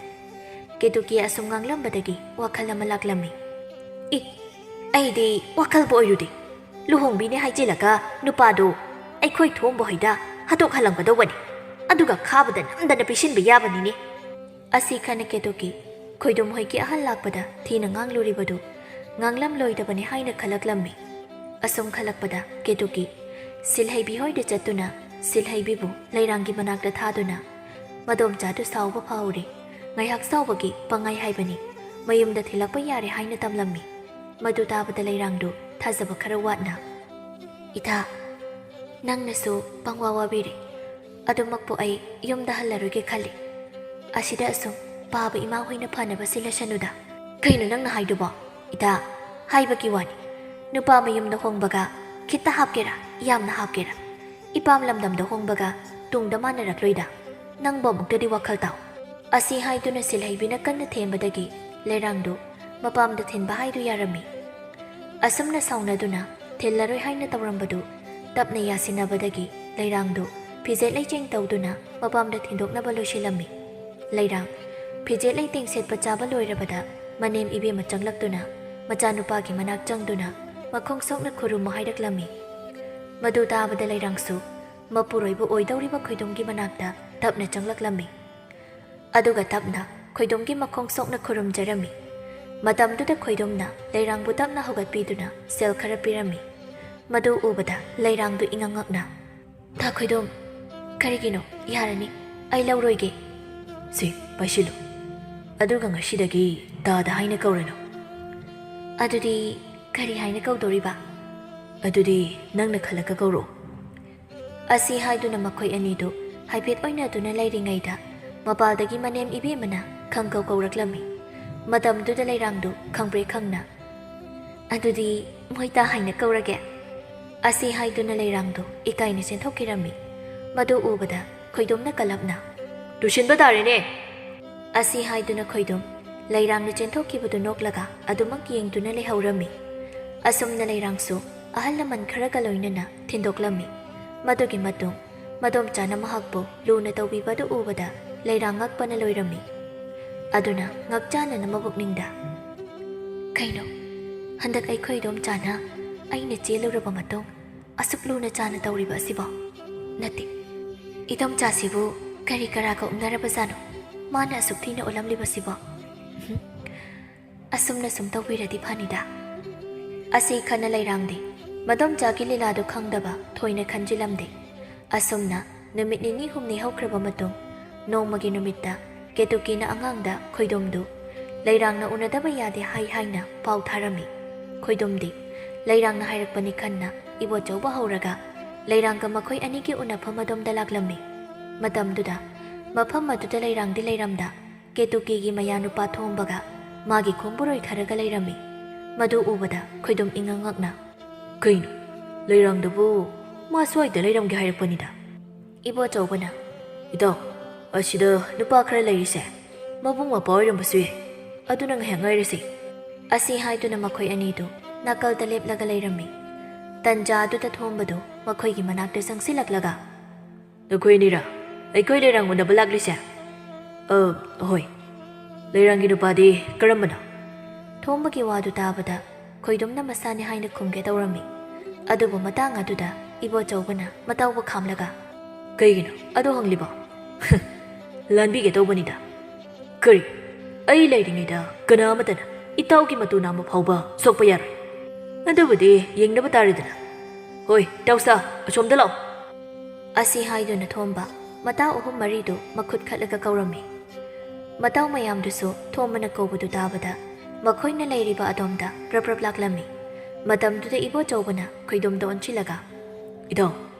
ꯀꯦꯇꯨꯀꯤ ꯑꯁꯨꯝ ꯉꯥꯡꯂꯝꯕꯗꯒꯤ ꯋꯥꯈꯜ ꯑꯃ ꯂꯥꯛꯂꯝꯃꯤ꯫ "ꯏ, ꯑꯩꯗꯤ ꯋꯥꯈꯜꯕꯨ ꯑꯣꯏꯔꯨꯗꯦ꯫ ꯂꯨꯍꯣꯡꯕꯤꯅꯦ ꯍꯥꯏꯖꯤꯜꯂꯒ ꯅꯨꯄꯥꯗꯨ ꯑꯩꯈꯣꯏ ꯊꯣꯝꯕ ꯍꯣꯏꯗ ꯍꯥꯠꯇꯣꯛꯍꯜꯂꯝꯒꯗꯧꯕꯅꯤ꯫ ꯑꯗꯨꯒ ꯈꯥꯕꯗ ꯅꯝꯗꯅ ꯄꯤꯁꯤꯟꯕ ꯌꯥꯕꯅꯤꯅꯦ" ꯑꯁꯤ ꯈꯟꯅ ꯀꯦꯇꯨꯀꯤ ꯈꯣꯏꯗꯨꯝ ꯍꯣꯏꯒꯤ ꯑꯍꯜ ꯂꯥꯛꯄꯗ ꯊꯤꯅ ꯉꯥꯡꯂꯨꯔꯤꯕꯗꯨ ꯉꯥꯡꯂꯝꯂꯣꯏꯗꯕꯅꯤ ꯍꯥꯏꯅ ꯈꯜꯂꯛꯂꯝꯃꯤ꯫ ꯑꯁꯨꯝ ꯈꯜꯂꯛꯄꯗ ꯀꯦꯇꯨꯀꯤ ꯁꯤꯜꯍꯩꯕꯤ ꯍꯣꯏꯗ ꯆꯠꯇꯨꯅ ꯁꯤꯜꯍꯩꯕꯤꯕꯨ ꯂꯩꯔꯥꯡꯒꯤ ꯃꯅꯥꯛꯇ ꯊꯥꯗꯨꯅ ꯃꯗꯣꯝꯆꯥꯗꯨ ꯁꯥꯎꯕ ꯐꯥꯎꯔꯦ꯫ ꯉꯥꯏꯍꯥꯛ ꯁꯥꯎꯕꯒꯤ ꯄꯪꯉꯥꯏ ꯍꯥꯏꯕꯅꯤ꯫ ꯃꯌꯨꯝꯗ ꯊꯤꯜꯂꯛꯄ ꯌꯥꯔꯦ ꯍꯥꯏꯅ ꯇꯝꯂꯝꯃꯤ꯫ ꯃꯗꯨ ꯇꯥꯕꯗ ꯂꯩꯔꯥꯡꯗꯨ ꯊꯥꯖꯕ ꯈꯔ ꯋꯥꯠꯅ, "ꯏꯇꯥ, "ꯅꯪꯅꯁꯨ ꯄꯪꯋꯥ ꯋꯥꯕꯤꯔꯦ꯫ ꯑꯗꯨꯃꯛꯄꯨ ꯑꯩ ꯌꯨꯝꯗ ꯍꯜꯂꯔꯣꯏꯒꯦ ꯈꯜꯂꯤ꯫ ꯑꯁꯤꯗ ꯑꯁꯨꯝ ꯄꯥꯕ ꯏꯃꯥ ꯍꯣꯏꯅ ꯐꯅꯕ ꯁꯤꯜꯂꯁꯅꯨꯗ꯫" "ꯀꯩꯅꯣ ꯅꯪꯅ ꯍꯥꯏꯗꯨꯕꯣ? ꯏꯇꯥ, ꯍꯥꯏꯕꯒꯤ ꯋꯥꯅꯤ꯫ ꯅꯨꯄꯥ ꯃꯌꯨꯝꯗ ꯍꯣꯡꯕꯒ ꯈꯤꯠꯇ ꯍꯥꯞꯀꯦꯔꯥ, ꯌꯥꯝꯅ ꯍꯥꯞꯀꯦꯔꯥ, ꯏꯄꯥꯝ ꯂꯝꯗꯝꯗ ꯍꯣꯡꯕꯒ ꯇꯨꯡꯗ ꯃꯥꯟꯅꯔꯛꯂꯣꯏꯗ꯫ ꯅꯪꯕꯨ ꯑꯃꯨꯛꯇꯗꯤ ꯋꯥꯈꯜ ꯇꯥꯎ꯫" ꯑꯁꯤ ꯍꯥꯏꯗꯨꯅ ꯁꯤꯜꯍꯩꯕꯤꯅ ꯀꯟꯅ ꯊꯦꯝꯕꯗꯒꯤ ꯂꯩꯔꯥꯡꯗꯨ ꯃꯄꯥꯝꯗ ꯊꯤꯟꯕ ꯍꯥꯏꯗꯨ ꯌꯥꯔꯝꯃꯤ꯫ ꯑꯁꯨꯝꯅ ꯁꯥꯎꯅꯗꯨꯅ ꯊꯤꯜꯂꯔꯣꯏ ꯍꯥꯏꯅ ꯇꯧꯔꯝꯕꯗꯨ ꯇꯞꯅ ꯌꯥꯁꯤꯟꯅꯕꯗꯒꯤ ꯂꯩꯔꯥꯡꯗꯨ ꯐꯤꯖꯦꯠ ꯂꯩꯆꯦꯡ ꯇꯧꯗꯨꯅ ꯃꯄꯥꯝꯗ ꯊꯤꯟꯗꯣꯛꯅꯕ ꯂꯣꯏꯁꯤꯜꯂꯝꯃꯤ꯫ ꯂꯩꯔꯥꯡ ꯐꯤꯖꯦꯠ ꯂꯩꯇꯦꯡ ꯁꯦꯠꯄ ꯆꯥꯕ ꯂꯣꯏꯔꯕꯗ ꯃꯅꯦꯝ ꯏꯕꯦꯝꯃ ꯆꯪꯂꯛꯇꯨꯅ ꯃꯆꯥꯅꯨꯄꯥꯒꯤ ꯃꯅꯥꯛ ꯆꯪꯗꯨꯅ ꯃꯈꯣꯡ ꯁꯣꯛꯅ ꯈꯨꯔꯨꯝꯃꯨ ꯍꯥꯏꯔꯛꯂꯝꯃꯤ꯫ ꯃꯗꯨ ꯇꯥꯕꯗ ꯂꯩꯔꯥꯡꯁꯨ ꯃꯄꯨꯔꯣꯏꯕ ꯑꯣꯏꯗꯧꯔꯤꯕ ꯈꯣꯏꯗꯣꯝꯒꯤ ꯃꯅꯥꯛꯇ ꯇꯞꯅ ꯆꯪꯂꯛꯂꯝꯃꯤ꯫ ꯑꯗꯨꯒ ꯇꯞꯅ ꯈꯣꯏꯗꯣꯝꯒꯤ ꯃꯈꯣꯡ ꯁꯣꯛꯅ ꯈꯨꯔꯨꯝꯖꯔꯝꯃꯤ꯫ ꯃꯇꯝꯗꯨꯗ ꯈꯣꯏꯗꯣꯝꯅ ꯂꯩꯔꯥꯡꯕꯨ ꯇꯞꯅ ꯍꯧꯒꯠꯄꯤꯗꯨꯅ ꯁꯦꯜ ꯈꯔ ꯄꯤꯔꯝꯃꯤ꯫ ꯃꯗꯨ ꯎꯕꯗ ꯂꯩꯔꯥꯡꯗꯨ ꯏꯉꯛ ꯉꯛꯅ, "ꯇꯥ ꯈꯣꯏꯗꯣꯝ, ꯀꯔꯤꯒꯤꯅꯣ? ꯌꯥꯔꯅꯤ, ꯑꯩ ꯂꯧꯔꯣꯏꯒꯦ꯫" "ꯁꯤ, ꯄꯥꯏꯁꯤꯜꯂꯨ꯫ ꯑꯗꯨꯒ ꯉꯁꯤꯗꯒꯤ ꯇꯥꯗ ꯍꯥꯏꯅ ꯀꯧꯔꯅꯨ꯫" "ꯑꯗꯨꯗꯤ ꯀꯔꯤ ꯍꯥꯏꯅ ꯀꯧꯗꯣꯔꯤꯕ?" "ꯑꯗꯨꯗꯤ ꯅꯪꯅ ꯈꯜꯂꯒ ꯀꯧꯔꯛꯑꯣ꯫" ꯑꯁꯤ ꯍꯥꯏꯗꯨꯅ ꯃꯈꯣꯏ ꯑꯅꯤꯗꯨ ꯍꯥꯏꯐꯦꯠ ꯑꯣꯏꯅꯗꯨꯅ ꯂꯩꯔꯤꯉꯩꯗ ꯃꯄꯥꯜꯗꯒꯤ ꯃꯅꯦꯝ ꯏꯕꯦꯝꯃꯅ ꯈꯪꯀꯧ ꯀꯧꯔꯛꯂꯝꯃꯤ꯫ ꯃꯇꯝꯗꯨꯗ ꯂꯩꯔꯥꯡꯗꯨ ꯈꯪꯄ꯭ꯔꯦꯛ ꯈꯪꯅ, "ꯑꯗꯨꯗꯤ ꯃꯣꯏ ꯇꯥ ꯍꯥꯏꯅ ꯀꯧꯔꯒꯦ꯫" ꯑꯁꯤ ꯍꯥꯏꯗꯨꯅ ꯂꯩꯔꯥꯡꯗꯨ ꯏꯀꯥꯏꯅ ꯆꯦꯟꯊꯣꯛꯈꯤꯔꯝꯃꯤ꯫ ꯃꯗꯨ ꯎꯕꯗ ꯈꯣꯏꯗꯣꯝꯅ ꯀꯂꯞꯅ, "ꯇꯨꯁꯤꯟꯕ ꯇꯥꯔꯦꯅꯦ!" ꯑꯁꯤ ꯍꯥꯏꯗꯨꯅ ꯈꯣꯏꯗꯣꯝ ꯂꯩꯔꯥꯡꯅ ꯆꯦꯟꯊꯣꯛꯈꯤꯕꯗꯨ ꯅꯣꯛꯂꯒ ꯑꯗꯨꯃꯛ ꯌꯦꯡꯗꯨꯅ ꯂꯩꯍꯧꯔꯝꯃꯤ꯫ ꯑꯁꯨꯝꯅ ꯂꯩꯔꯥꯡꯁꯨ ꯑꯍꯜ ꯂꯃꯟ ꯈꯔꯒ ꯂꯣꯏꯅꯅ ꯊꯤꯟꯗꯣꯛꯂꯝꯃꯤ꯫ ꯃꯗꯨꯒꯤ ꯃꯇꯨꯡ ꯃꯗꯣꯝꯆꯥꯅ ꯃꯍꯥꯛꯄꯨ ꯂꯨꯅ ꯇꯧꯕꯤꯕꯗꯨ ꯎꯕꯗ ꯂꯩꯔꯥꯡ ꯉꯛꯄꯅ ꯂꯣꯏꯔꯝꯃꯤ꯫ ꯑꯗꯨꯅ ꯉꯛꯆꯥꯟꯅꯅ ꯃꯕꯨꯛꯅꯤꯡꯗ, "ꯀꯩꯅꯣ, ꯍꯟꯗꯛ ꯑꯩꯈꯣꯏ ꯏꯗꯣꯝꯆꯥꯅ ꯑꯩꯅ ꯆꯦꯜꯂꯨꯔꯕ ꯃꯇꯨꯡ ꯑꯁꯨꯛ ꯂꯨꯅ ꯆꯥꯟꯅ ꯇꯧꯔꯤꯕ ꯑꯁꯤꯕꯣ? ꯅꯠꯇꯦ, ꯏꯗꯣꯝꯆꯥꯁꯤꯕꯨ ꯀꯔꯤ ꯀꯔꯥꯒ ꯎꯅꯔꯕꯖꯥꯠꯅꯣ ꯃꯥꯅ ꯑꯁꯨꯛ ꯊꯤꯅ ꯑꯣꯜꯂꯝꯂꯤꯕꯁꯤꯕꯣ? ꯍꯨꯝ, ꯑꯁꯨꯝꯅ ꯁꯨꯝ ꯇꯧꯕꯤꯔꯗꯤ ꯐꯅꯤꯗ꯫" ꯑꯁꯤ ꯈꯟꯅ ꯂꯩꯔꯥꯡꯗꯦ꯫ ꯃꯗꯣꯝꯆꯥꯒꯤ ꯂꯤꯂꯥꯗꯨ ꯈꯪꯗꯕ ꯊꯣꯏꯅ ꯈꯟꯖꯤꯜꯂꯝꯗꯦ꯫ ꯑꯁꯨꯝꯅ ꯅꯨꯃꯤꯠ ꯅꯤꯅꯤ ꯍꯨꯝꯅꯤ ꯍꯧꯈ꯭ꯔꯕ ꯃꯇꯨꯡ, ꯅꯣꯡꯃꯒꯤ ꯅꯨꯃꯤꯠꯇ ꯀꯦꯇꯨꯀꯤꯅ ꯑꯉꯥꯡꯗ ꯈꯣꯏꯗꯣꯝꯗꯨ ꯂꯩꯔꯥꯡꯅ ꯎꯅꯗꯕ ꯌꯥꯗꯦ ꯍꯥꯏ ꯍꯥꯏꯅ ꯄꯥꯎ ꯊꯥꯔꯝꯃꯤ꯫ ꯈꯣꯏꯗꯣꯝꯗꯤ ꯂꯩꯔꯥꯡꯅ ꯍꯥꯏꯔꯛꯄꯅꯤ ꯈꯟꯅ ꯏꯕꯣꯆꯧꯕ ꯍꯧꯔꯒ ꯂꯩꯔꯥꯡꯒ ꯃꯈꯣꯏ ꯑꯅꯤꯒꯤ ꯎꯅꯐꯝ ꯑꯗꯣꯝꯗ ꯂꯥꯛꯂꯝꯃꯤ꯫ ꯃꯇꯝꯗꯨꯗ ꯃꯐꯝ ꯑꯗꯨꯗ ꯂꯩꯔꯥꯡꯗꯤ ꯂꯩꯔꯝꯗ, ꯀꯦꯇꯨꯀꯤꯒꯤ ꯃꯌꯥꯅꯨꯄꯥ ꯊꯣꯝꯕꯒ ꯃꯥꯒꯤ ꯈꯣꯡꯕꯨꯔꯣꯏ ꯈꯔꯒ ꯂꯩꯔꯝꯃꯤ꯫ ꯃꯗꯨ ꯎꯕꯗ ꯈꯣꯏꯗꯨꯝ ꯏꯉꯛ ꯉꯛꯅ, "ꯀꯩꯅꯣ, ꯂꯩꯔꯥꯡꯗꯨꯕꯨ ꯃꯥ ꯁ꯭ꯋꯥꯏꯗ ꯂꯩꯔꯝꯒꯦ ꯍꯥꯏꯔꯛꯄꯅꯤꯗ?" ꯏꯕꯣꯆꯧꯕꯅ, "ꯏꯇꯥꯎ, ꯑꯁꯤꯗ ꯅꯨꯄꯥ ꯈꯔ ꯂꯩꯔꯤꯁꯦ ꯃꯕꯨꯡ ꯃꯧꯄ꯭ꯋꯥ ꯑꯣꯏꯔꯝꯕꯁꯨ ꯌꯥꯏ꯫ ꯑꯗꯨꯅ ꯉꯥꯏꯍꯥꯛ ꯉꯥꯏꯔꯁꯤ꯫" ꯑꯁꯤ ꯍꯥꯏꯗꯨꯅ ꯃꯈꯣꯏ ꯑꯅꯤꯗꯨ ꯅꯥꯀꯜꯗ ꯂꯦꯞꯂꯒ ꯂꯩꯔꯝꯃꯤ꯫ ꯇꯟꯖꯥ ꯑꯗꯨꯗ ꯊꯣꯝꯕꯗꯨ ꯃꯈꯣꯏꯒꯤ ꯃꯅꯥꯛꯇ ꯆꯪꯁꯤꯜꯂꯛꯂꯒ, "ꯅꯈꯣꯏ ꯑꯅꯤꯔꯥ ꯑꯩꯈꯣꯏ ꯂꯩꯔꯥꯡ ꯎꯅꯕ ꯂꯥꯛꯂꯤꯁꯦ?" "ꯑ, ꯍꯣꯏ꯫ ꯂꯩꯔꯥꯡꯒꯤ ꯅꯨꯄꯥꯗꯤ ꯀꯔꯝꯕꯅꯣ?" ꯊꯣꯝꯕꯒꯤ ꯋꯥꯗꯨ ꯇꯥꯕꯗ ꯈꯣꯏꯗꯨꯝꯅ ꯃꯁꯥꯅꯤ ꯍꯥꯏꯅ ꯈꯨꯝꯒꯦ ꯇꯧꯔꯝꯃꯤ꯫ ꯑꯗꯨꯕꯨ ꯃꯇꯥꯡ ꯑꯗꯨꯗ ꯏꯕꯣꯆꯧꯕꯅ ꯃꯇꯥꯎꯕ ꯈꯥꯝꯂꯒ, "ꯀꯩꯒꯤꯅꯣ ꯑꯗꯨ ꯍꯪꯂꯤꯕꯣ? ꯂꯥꯟꯕꯤꯒꯦ ꯇꯧꯕꯅꯤꯗ꯫ ꯀꯔꯤ? ꯑꯩ ꯂꯩꯔꯤꯉꯩꯗ ꯀꯅꯥ ꯑꯃꯠꯇꯅ ꯏꯇꯥꯎꯒꯤ ꯃꯇꯨ ꯅꯥꯝꯃ ꯐꯥꯎꯕ ꯁꯣꯛꯄ ꯌꯥꯔꯣꯏ꯫ ꯑꯗꯨꯕꯨꯗꯤ ꯌꯦꯡꯅꯕ ꯇꯥꯔꯦꯗꯅ꯫ ꯍꯣꯏ, ꯏꯇꯥꯎꯁꯥ, ꯑꯁꯣꯝꯗ ꯂꯥꯛꯑꯣ꯫" ꯑꯁꯤ ꯍꯥꯏꯗꯨꯅ ꯊꯣꯝꯕ ꯃꯇꯥꯎ ꯑꯍꯨꯝ ꯃꯔꯤꯗꯨ ꯃꯈꯨꯠ ꯈꯠꯂꯒ ꯀꯧꯔꯝꯃꯤ꯫ ꯃꯇꯥꯎ ꯃꯌꯥꯝꯗꯨꯁꯨ ꯊꯣꯝꯕꯅ ꯀꯧꯕꯗꯨ ꯇꯥꯕꯗ ꯃꯈꯣꯏꯅ ꯂꯩꯔꯤꯕ ꯑꯗꯣꯝꯗ ꯄ꯭ꯔꯞ ꯄ꯭ꯔꯞ ꯂꯥꯛꯂꯝꯃꯤ꯫ ꯃꯇꯝꯗꯨꯗ ꯏꯕꯣꯆꯧꯕꯅ ꯈꯣꯏꯗꯨꯝꯗ ꯑꯣꯟꯁꯤꯜꯂꯒ, "ꯏꯇꯥꯎ,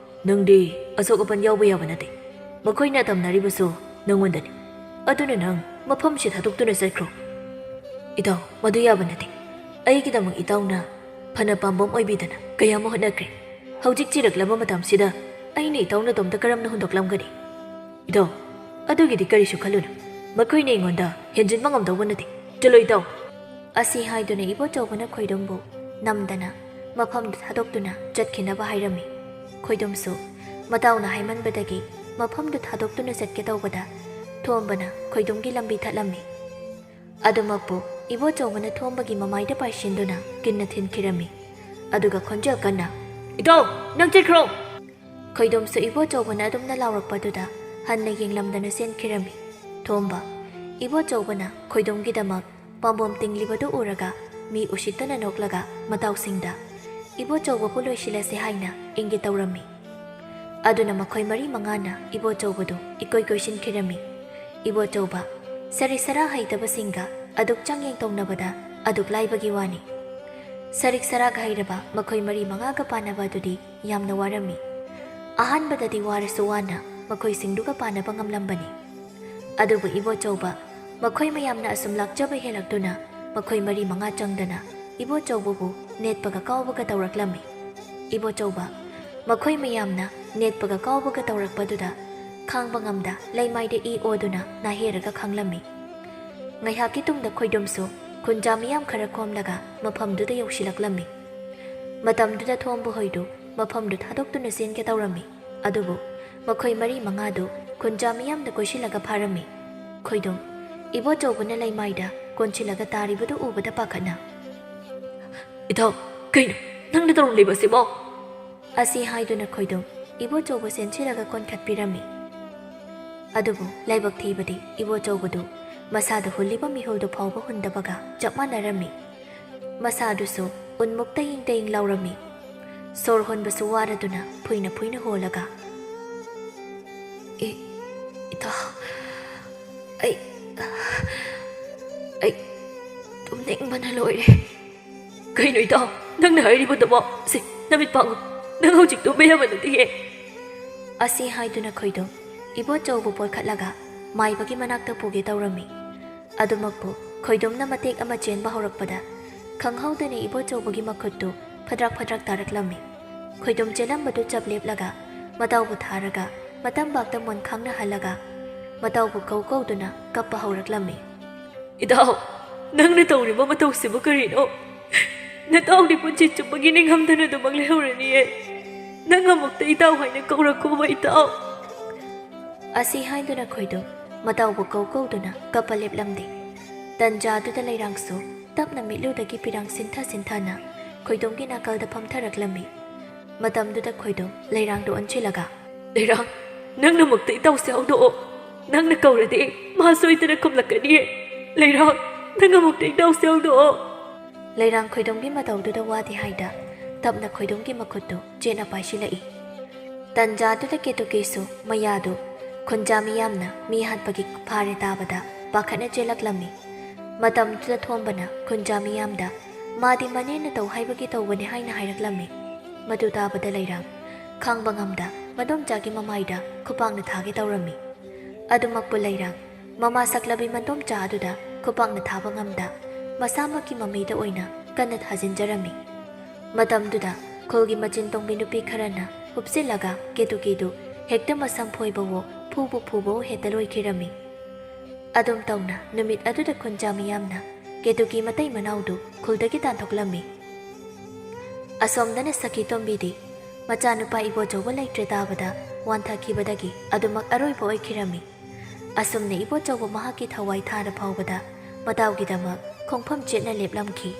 ꯅꯪꯗꯤ ꯑꯁꯣꯛ ꯑꯄꯟ ꯌꯥꯎꯕ ꯌꯥꯕ ꯅꯠꯇꯦ꯫ ꯃꯈꯣꯏꯅ ꯇꯝꯅꯔꯤꯕꯁꯨ ꯅꯪꯉꯣꯟꯗꯅꯤ꯫ ꯑꯗꯨꯅ ꯅꯪ ꯃꯐꯝꯁꯤ ꯊꯥꯗꯣꯛꯇꯨꯅ ꯆꯠꯈ꯭ꯔꯣ꯫" "ꯏꯇꯥꯎ, ꯃꯗꯨ ꯌꯥꯕ ꯅꯠꯇꯦ꯫ ꯑꯩꯒꯤꯗꯃꯛ ꯏꯇꯥꯎꯅ ꯐꯅ ꯄꯥꯝꯕꯣꯝ ꯑꯣꯏꯕꯤꯗꯅ ꯀꯌꯥꯃ ꯍꯣꯠꯅꯈ꯭ꯔꯦ꯫ ꯍꯧꯖꯤꯛ ꯆꯤꯔꯛꯂꯕ ꯃꯇꯝꯁꯤꯗ ꯑꯩꯅ ꯏꯇꯥꯎ ꯅꯇꯣꯝꯇ ꯀꯔꯝꯅ ꯍꯨꯟꯗꯣꯛꯂꯝꯒꯅꯤ? ꯏꯇꯥꯎ, ꯑꯗꯨꯒꯤꯗꯤ ꯀꯔꯤꯁꯨ ꯈꯜꯂꯨꯅꯨ꯫ ꯃꯈꯣꯏꯅ ꯑꯩꯉꯣꯟꯗ ꯍꯦꯟꯖꯤꯟꯕ ꯉꯝꯗꯧꯕ ꯅꯠꯇꯦ꯫ ꯆꯠꯂꯣ ꯏꯇꯥꯎ꯫" ꯑꯁꯤ ꯍꯥꯏꯗꯨꯅ ꯏꯕꯣꯆꯧꯕꯅ ꯈꯣꯏꯗꯨꯝꯕꯨ ꯅꯝꯗꯅ ꯃꯐꯝꯗꯨ ꯊꯥꯗꯣꯛꯇꯨꯅ ꯆꯠꯈꯤꯅꯕ ꯍꯥꯏꯔꯝꯃꯤ꯫ ꯈꯣꯏꯗꯨꯝꯁꯨ ꯃꯇꯥꯎꯅ ꯍꯥꯏꯃꯟꯕꯗꯒꯤ ꯃꯐꯝꯗꯨ ꯊꯥꯗꯣꯛꯇꯨꯅ ꯆꯠꯀꯦ ꯇꯧꯕꯗ ꯊꯣꯝꯕꯅ ꯈꯣꯏꯗꯨꯝꯒꯤ ꯂꯝꯕꯤ ꯊꯠꯂꯝꯃꯤ꯫ ꯑꯗꯨꯃꯛꯄꯨ ꯏꯕꯣꯆꯧꯕꯅ ꯊꯣꯝꯕꯒꯤ ꯃꯃꯥꯏꯗ ꯄꯥꯏꯁꯤꯟꯗꯨꯅ ꯀꯤꯟꯅ ꯊꯤꯟꯈꯤꯔꯝꯃꯤ꯫ ꯑꯗꯨꯒ ꯈꯣꯟꯖꯦꯜ ꯀꯟꯅ, "ꯏꯇꯥꯎ, ꯅꯪ ꯆꯠꯈ꯭ꯔꯣ!" ꯈꯣꯏꯗꯨꯝꯁꯨ ꯏꯕꯣꯆꯧꯕꯅ ꯑꯗꯨꯝꯅ ꯂꯥꯎꯔꯛꯄꯗꯨꯗ ꯍꯟꯅ ꯌꯦꯡꯂꯝꯗꯅ ꯆꯦꯟꯈꯤꯔꯝꯃꯤ꯫ ꯊꯣꯝꯕ, ꯏꯕꯣꯆꯧꯕꯅ ꯈꯣꯏꯗꯨꯝꯒꯤꯗꯃꯛ ꯄꯥꯝꯕꯣꯝ ꯇꯤꯡꯂꯤꯕꯗꯨ ꯎꯔꯒ ꯃꯤ ꯎꯁꯤꯠꯇꯅ ꯅꯣꯛꯂꯒ ꯃꯇꯥꯎꯁꯤꯡꯗ, "ꯏꯕꯣꯆꯧꯕꯕꯨ ꯂꯣꯏꯁꯤꯜꯂꯁꯤ" ꯍꯥꯏꯅ ꯏꯪꯒꯤꯠ ꯇꯧꯔꯝꯃꯤ꯫ ꯑꯗꯨꯅ ꯃꯈꯣꯏ ꯃꯔꯤ ꯃꯉꯥꯅ ꯏꯕꯣꯆꯧꯕꯗꯨ ꯏꯀꯣꯏ ꯀꯣꯏꯁꯤꯟꯈꯤꯔꯝꯃꯤ꯫ ꯏꯕꯣꯆꯧꯕ, ꯁꯔꯤꯛ ꯁꯔꯥ ꯍꯩꯇꯕꯁꯤꯡꯒ ꯑꯗꯨꯛ ꯆꯥꯡꯌꯦꯡ ꯇꯧꯅꯕꯗ ꯑꯗꯨꯛ ꯂꯥꯏꯕꯒꯤ ꯋꯥꯅꯤ꯫ ꯁꯔꯤꯛ ꯁꯔꯥꯛ ꯍꯩꯔꯕ ꯃꯈꯣꯏ ꯃꯔꯤ ꯃꯉꯥꯒ ꯄꯥꯟꯅꯕ ꯑꯗꯨꯗꯤ ꯌꯥꯝꯅ ꯋꯥꯔꯝꯃꯤ꯫ ꯑꯍꯥꯟꯕꯗꯗꯤ ꯋꯥꯔꯁꯨ ꯋꯥꯅ ꯃꯈꯣꯏꯁꯤꯡꯗꯨꯒ ꯄꯥꯟꯅꯕ ꯉꯝꯂꯝꯕꯅꯤ꯫ ꯑꯗꯨꯕꯨ ꯏꯕꯣꯆꯧꯕ ꯃꯈꯣꯏ ꯃꯌꯥꯝꯅ ꯑꯁꯨꯝ ꯂꯥꯛꯆꯕ ꯍꯦꯜꯂꯛꯇꯨꯅ ꯃꯈꯣꯏ ꯃꯔꯤ ꯃꯉꯥ ꯆꯪꯗꯅ ꯏꯕꯣꯆꯧꯕꯕꯨ ꯅꯦꯠꯄꯒ ꯀꯥꯎꯕꯒ ꯇꯧꯔꯛꯂꯝꯃꯤ꯫ ꯏꯕꯣꯆꯧꯕ ꯃꯈꯣꯏ ꯃꯌꯥꯝꯅ ꯅꯦꯠꯄꯒ ꯀꯥꯎꯕꯒ ꯇꯧꯔꯛꯄꯗꯨꯗ ꯈꯥꯡꯕ ꯉꯝꯗ ꯂꯩꯃꯥꯏꯗ ꯏ ꯑꯣꯗꯨꯅ ꯅꯥꯍꯦꯔꯒ ꯈꯥꯡꯂꯝꯃꯤ꯫ ꯉꯥꯏꯍꯥꯛꯀꯤ ꯇꯨꯡꯗ ꯈꯣꯏꯗꯨꯝꯁꯨ ꯈꯨꯟꯖꯥ ꯃꯤꯌꯥꯝ ꯈꯔ ꯈꯣꯝꯂꯒ ꯃꯐꯝꯗꯨꯗ ꯌꯧꯁꯤꯜꯂꯛꯂꯝꯃꯤ꯫ ꯃꯇꯝꯗꯨꯗ ꯊꯣꯝꯕ ꯍꯣꯏꯗꯨ ꯃꯐꯝꯗꯨ ꯊꯥꯗꯣꯛꯇꯨꯅ ꯆꯦꯟꯒꯦ ꯇꯧꯔꯝꯃꯤ꯫ ꯑꯗꯨꯕꯨ ꯃꯈꯣꯏ ꯃꯔꯤ ꯃꯉꯥꯗꯨ ꯈꯨꯟꯖꯥ ꯃꯤꯌꯥꯝꯗ ꯀꯣꯏꯁꯤꯜꯂꯒ ꯐꯥꯔꯝꯃꯤ꯫ ꯈꯣꯏꯗꯨꯝ ꯏꯕꯣꯆꯧꯕꯅ ꯂꯩꯃꯥꯏꯗ ꯀꯣꯟꯁꯤꯜꯂꯒ ꯇꯥꯔꯤꯕꯗꯨ ꯎꯕꯗ ꯄꯥꯈꯠꯅ, "ꯏꯇꯥꯎ, ꯀꯩꯅꯣ ꯅꯪꯅ ꯇꯧꯔꯝꯂꯤꯕꯁꯤꯕꯣ?" ꯑꯁꯤ ꯍꯥꯏꯗꯨꯅ ꯈꯣꯏꯗꯨꯝ ꯏꯕꯣꯆꯧꯕ ꯆꯦꯟꯁꯤꯜꯂꯒ ꯀꯣꯟꯈꯠꯄꯤꯔꯝꯃꯤ꯫ ꯑꯗꯨꯕꯨ ꯂꯥꯏꯕꯛ ꯊꯤꯕꯗꯤ ꯏꯕꯣꯆꯧꯕꯗꯨ ꯃꯁꯥꯗ ꯍꯨꯜꯂꯤꯕ ꯃꯤꯍꯨꯜꯗꯨ ꯐꯥꯎꯕ ꯍꯨꯟꯗꯕꯒ ꯆꯞ ꯃꯥꯟꯅꯔꯝꯃꯤ꯫ ꯃꯁꯥꯗꯨꯁꯨ ꯎꯟꯃꯨꯛ ꯇꯌꯤꯡ ꯇꯌꯤꯡ ꯂꯥꯎꯔꯝꯃꯤ꯫ ꯁꯣꯔ ꯍꯣꯟꯕꯁꯨ ꯋꯥꯔꯗꯨꯅ ꯐꯨꯏꯅ ꯐꯨꯏꯅ ꯍꯣꯜꯂꯒ, "ꯏ-, ꯏꯇꯥꯎ, ꯑꯩ, ꯑꯩ ꯇꯨꯝꯅꯤꯡꯕꯅ ꯂꯣꯏꯔꯦ꯫ ꯀꯩꯅꯣ ꯏꯇꯥꯎ, ꯅꯪꯅ ꯍꯥꯏꯔꯤꯕꯗꯨꯕꯣ? ꯁꯦ, ꯅꯃꯤꯠ ꯄꯥꯡꯉꯨ꯫ ꯅꯪ ꯍꯧꯖꯤꯛ ꯇꯨꯝꯕ ꯌꯥꯕ ꯅꯠꯇꯤꯌꯦ꯫" ꯑꯁꯤ ꯍꯥꯏꯗꯨꯅ ꯈꯣꯏꯗꯨꯝ ꯏꯕꯣꯆꯧꯕꯨ ꯄꯣꯏꯈꯠꯂꯒ ꯃꯥꯏꯕꯒꯤ ꯃꯅꯥꯛꯇ ꯄꯨꯒꯦ ꯇꯧꯔꯝꯃꯤ꯫ ꯑꯗꯨꯃꯛꯄꯨ ꯈꯣꯏꯗꯨꯝꯅ ꯃꯇꯦꯛ ꯑꯃ ꯆꯦꯟꯕ ꯍꯧꯔꯛꯄꯗ ꯈꯪꯍꯧꯗꯅ ꯏꯕꯣꯆꯧꯕꯒꯤ ꯃꯈꯨꯠꯇꯨ ꯐꯗ꯭ꯔꯛ ꯐꯗ꯭ꯔꯛ ꯇꯥꯔꯛꯂꯝꯃꯤ꯫ ꯈꯣꯏꯗꯨꯝ ꯆꯦꯜꯂꯝꯕꯗꯨ ꯆꯞ ꯂꯦꯞꯂꯒ ꯃꯇꯥꯎꯕꯨ ꯊꯥꯔꯒ ꯃꯇꯝꯕꯥꯛꯇ ꯃꯣꯟ ꯈꯥꯡꯅ ꯍꯜꯂꯒ ꯃꯇꯥꯎꯕꯨ ꯀꯧ ꯀꯧꯗꯨꯅ ꯀꯞꯄ ꯍꯧꯔꯛꯂꯝꯃꯤ꯫ "ꯏꯇꯥꯎ, ꯅꯪꯅ ꯇꯧꯔꯤꯕ ꯃꯇꯧꯁꯤꯕꯨ ꯀꯔꯤꯅꯣ? ꯅꯇꯥꯎꯗꯤ ꯄꯨꯟꯁꯤ ꯆꯨꯞꯄꯒꯤ ꯅꯤꯡꯉꯝꯗꯅ ꯑꯗꯨꯃꯛ ꯂꯩꯍꯧꯔꯅꯤꯌꯦ꯫ ꯅꯪ ꯑꯃꯨꯛꯇ ꯏꯇꯥꯎ ꯍꯥꯏꯅ ꯀꯧꯔꯛꯈꯣꯕ ꯏꯇꯥꯎ꯫" ꯑꯁꯤ ꯍꯥꯏꯗꯨꯅ ꯈꯣꯏꯗꯨꯝ ꯃꯇꯥꯎꯕꯨ ꯀꯧ ꯀꯧꯗꯨꯅ ꯀꯞꯄ ꯂꯦꯞꯂꯝꯗꯦ꯫ ꯇꯟꯖꯥꯗꯨꯗ ꯂꯩꯔꯥꯡꯁꯨ ꯇꯞꯅ ꯃꯤꯠꯂꯨꯗꯒꯤ ꯄꯤꯔꯥꯡ ꯁꯤꯟꯊ ꯁꯤꯟꯊꯅ ꯈꯣꯏꯗꯨꯝꯒꯤ ꯅꯥꯀꯜꯗ ꯐꯝꯊꯔꯛꯂꯝꯃꯤ꯫ ꯃꯇꯝꯗꯨꯗ ꯈꯣꯏꯗꯨꯝ ꯂꯩꯔꯥꯡꯗꯨ ꯑꯣꯟꯁꯤꯜꯂꯒ, "ꯂꯩꯔꯥꯡ, ꯅꯪꯅ ꯑꯃꯨꯛꯇ ꯏꯇꯥꯎꯁꯦ ꯍꯧꯗꯣꯛꯑꯣ꯫ ꯅꯪꯅ ꯀꯧꯔꯗꯤ ꯃꯥ ꯁꯣꯏꯗꯅ ꯈꯨꯝꯂꯛꯀꯅꯤꯌꯦ꯫ ꯂꯩꯔꯥꯡ, ꯅꯪ ꯑꯃꯨꯛꯇ ꯏꯇꯥꯎꯁꯦ ꯍꯧꯗꯣꯛꯑꯣ꯫" ꯂꯩꯔꯥꯡ ꯈꯣꯏꯗꯨꯝꯒꯤ ꯃꯇꯧꯗꯨꯗ ꯋꯥꯗꯤ ꯍꯥꯏꯗ ꯇꯞꯅ ꯈꯣꯏꯗꯨꯝꯒꯤ ꯃꯈꯨꯠꯇꯨ ꯆꯦꯠꯅ ꯄꯥꯏꯁꯤꯜꯂꯛꯏ꯫ ꯇꯟꯖꯥꯗꯨꯗ ꯀꯦꯇꯨꯀꯤꯁꯨ ꯃꯌꯥꯗꯨ ꯈꯨꯟꯖꯥ ꯃꯤꯌꯥꯝꯅ ꯃꯤ ꯍꯥꯠꯄꯒꯤ ꯐꯥꯔꯦ ꯇꯥꯕꯗ ꯄꯥꯈꯠꯅ ꯆꯦꯜꯂꯛꯂꯝꯃꯤ꯫ ꯃꯇꯝꯗꯨꯗ ꯊꯣꯝꯕꯅ ꯈꯨꯟꯖꯥ ꯃꯤꯌꯥꯝꯗ ꯃꯥꯗꯤ ꯃꯅꯦꯅ ꯇꯧ ꯍꯥꯏꯕꯒꯤ ꯇꯧꯕꯅꯤ ꯍꯥꯏꯅ ꯍꯥꯏꯔꯛꯂꯝꯃꯤ꯫ ꯃꯗꯨ ꯇꯥꯕꯗ ꯂꯩꯔꯥꯡ ꯈꯥꯡꯕ ꯉꯝꯗ ꯃꯗꯣꯝꯆꯥꯒꯤ ꯃꯃꯥꯏꯗ ꯈꯨꯄꯥꯛꯅ ꯊꯥꯒꯦ ꯇꯧꯔꯝꯃꯤ꯫ ꯑꯗꯨꯃꯛꯄꯨ ꯂꯩꯔꯥꯡ, ꯃꯃꯥ ꯁꯛꯂꯕꯤ ꯃꯗꯣꯝꯆꯥ ꯑꯗꯨꯗ ꯈꯨꯄꯥꯛꯅ ꯊꯥꯕ ꯉꯝꯗ, ꯃꯁꯥꯃꯛꯀꯤ ꯃꯃꯩꯗ ꯑꯣꯏꯅ ꯀꯟꯅ ꯊꯥꯖꯤꯟꯖꯔꯝꯃꯤ꯫ ꯃꯇꯝꯗꯨꯗ ꯈꯨꯜꯒꯤ ꯃꯆꯤꯟ ꯇꯣꯡꯕꯤ ꯅꯨꯄꯤ ꯈꯔꯅ ꯍꯨꯞꯆꯤꯜꯂꯒ ꯀꯦꯇꯨꯀꯤꯗꯨ ꯍꯦꯛꯇ ꯃꯁꯝ ꯐꯣꯏꯕꯋꯣ ꯐꯨꯕꯨ ꯐꯨꯕꯋꯣ ꯍꯦꯛꯇ ꯂꯣꯏꯈꯤꯔꯝꯃꯤ꯫ ꯑꯗꯨꯝ ꯇꯧꯅ ꯅꯨꯃꯤꯠ ꯑꯗꯨꯗ ꯈꯨꯟꯖꯥ ꯃꯤꯌꯥꯝꯅ ꯀꯦꯇꯨꯀꯤ ꯃꯇꯩ ꯃꯅꯥꯎꯗꯨ ꯈꯨꯜꯗꯒꯤ ꯇꯥꯟꯊꯣꯛꯂꯝꯃꯤ꯫ ꯑꯁꯣꯝꯗꯅ ꯁꯈꯤ ꯇꯣꯝꯕꯤꯗꯤ ꯃꯆꯥꯅꯨꯄꯥ ꯏꯕꯣꯆꯧꯕ ꯂꯩꯇ꯭ꯔꯦ ꯇꯥꯕꯗ ꯋꯥꯟꯊꯈꯤꯕꯗꯒꯤ ꯑꯗꯨꯃꯛ ꯑꯔꯣꯏꯕ ꯑꯣꯏꯈꯤꯔꯝꯃꯤ꯫ ꯑꯁꯨꯝꯅ ꯏꯕꯣꯆꯧꯕ ꯃꯍꯥꯛꯀꯤ ꯊꯋꯥꯏ ꯊꯥꯔ ꯐꯥꯎꯕꯗ ꯃꯇꯥꯎꯒꯤꯗꯃꯛ ꯈꯣꯡꯐꯝ ꯆꯦꯠꯅ ꯂꯦꯞꯂꯝꯈꯤ꯫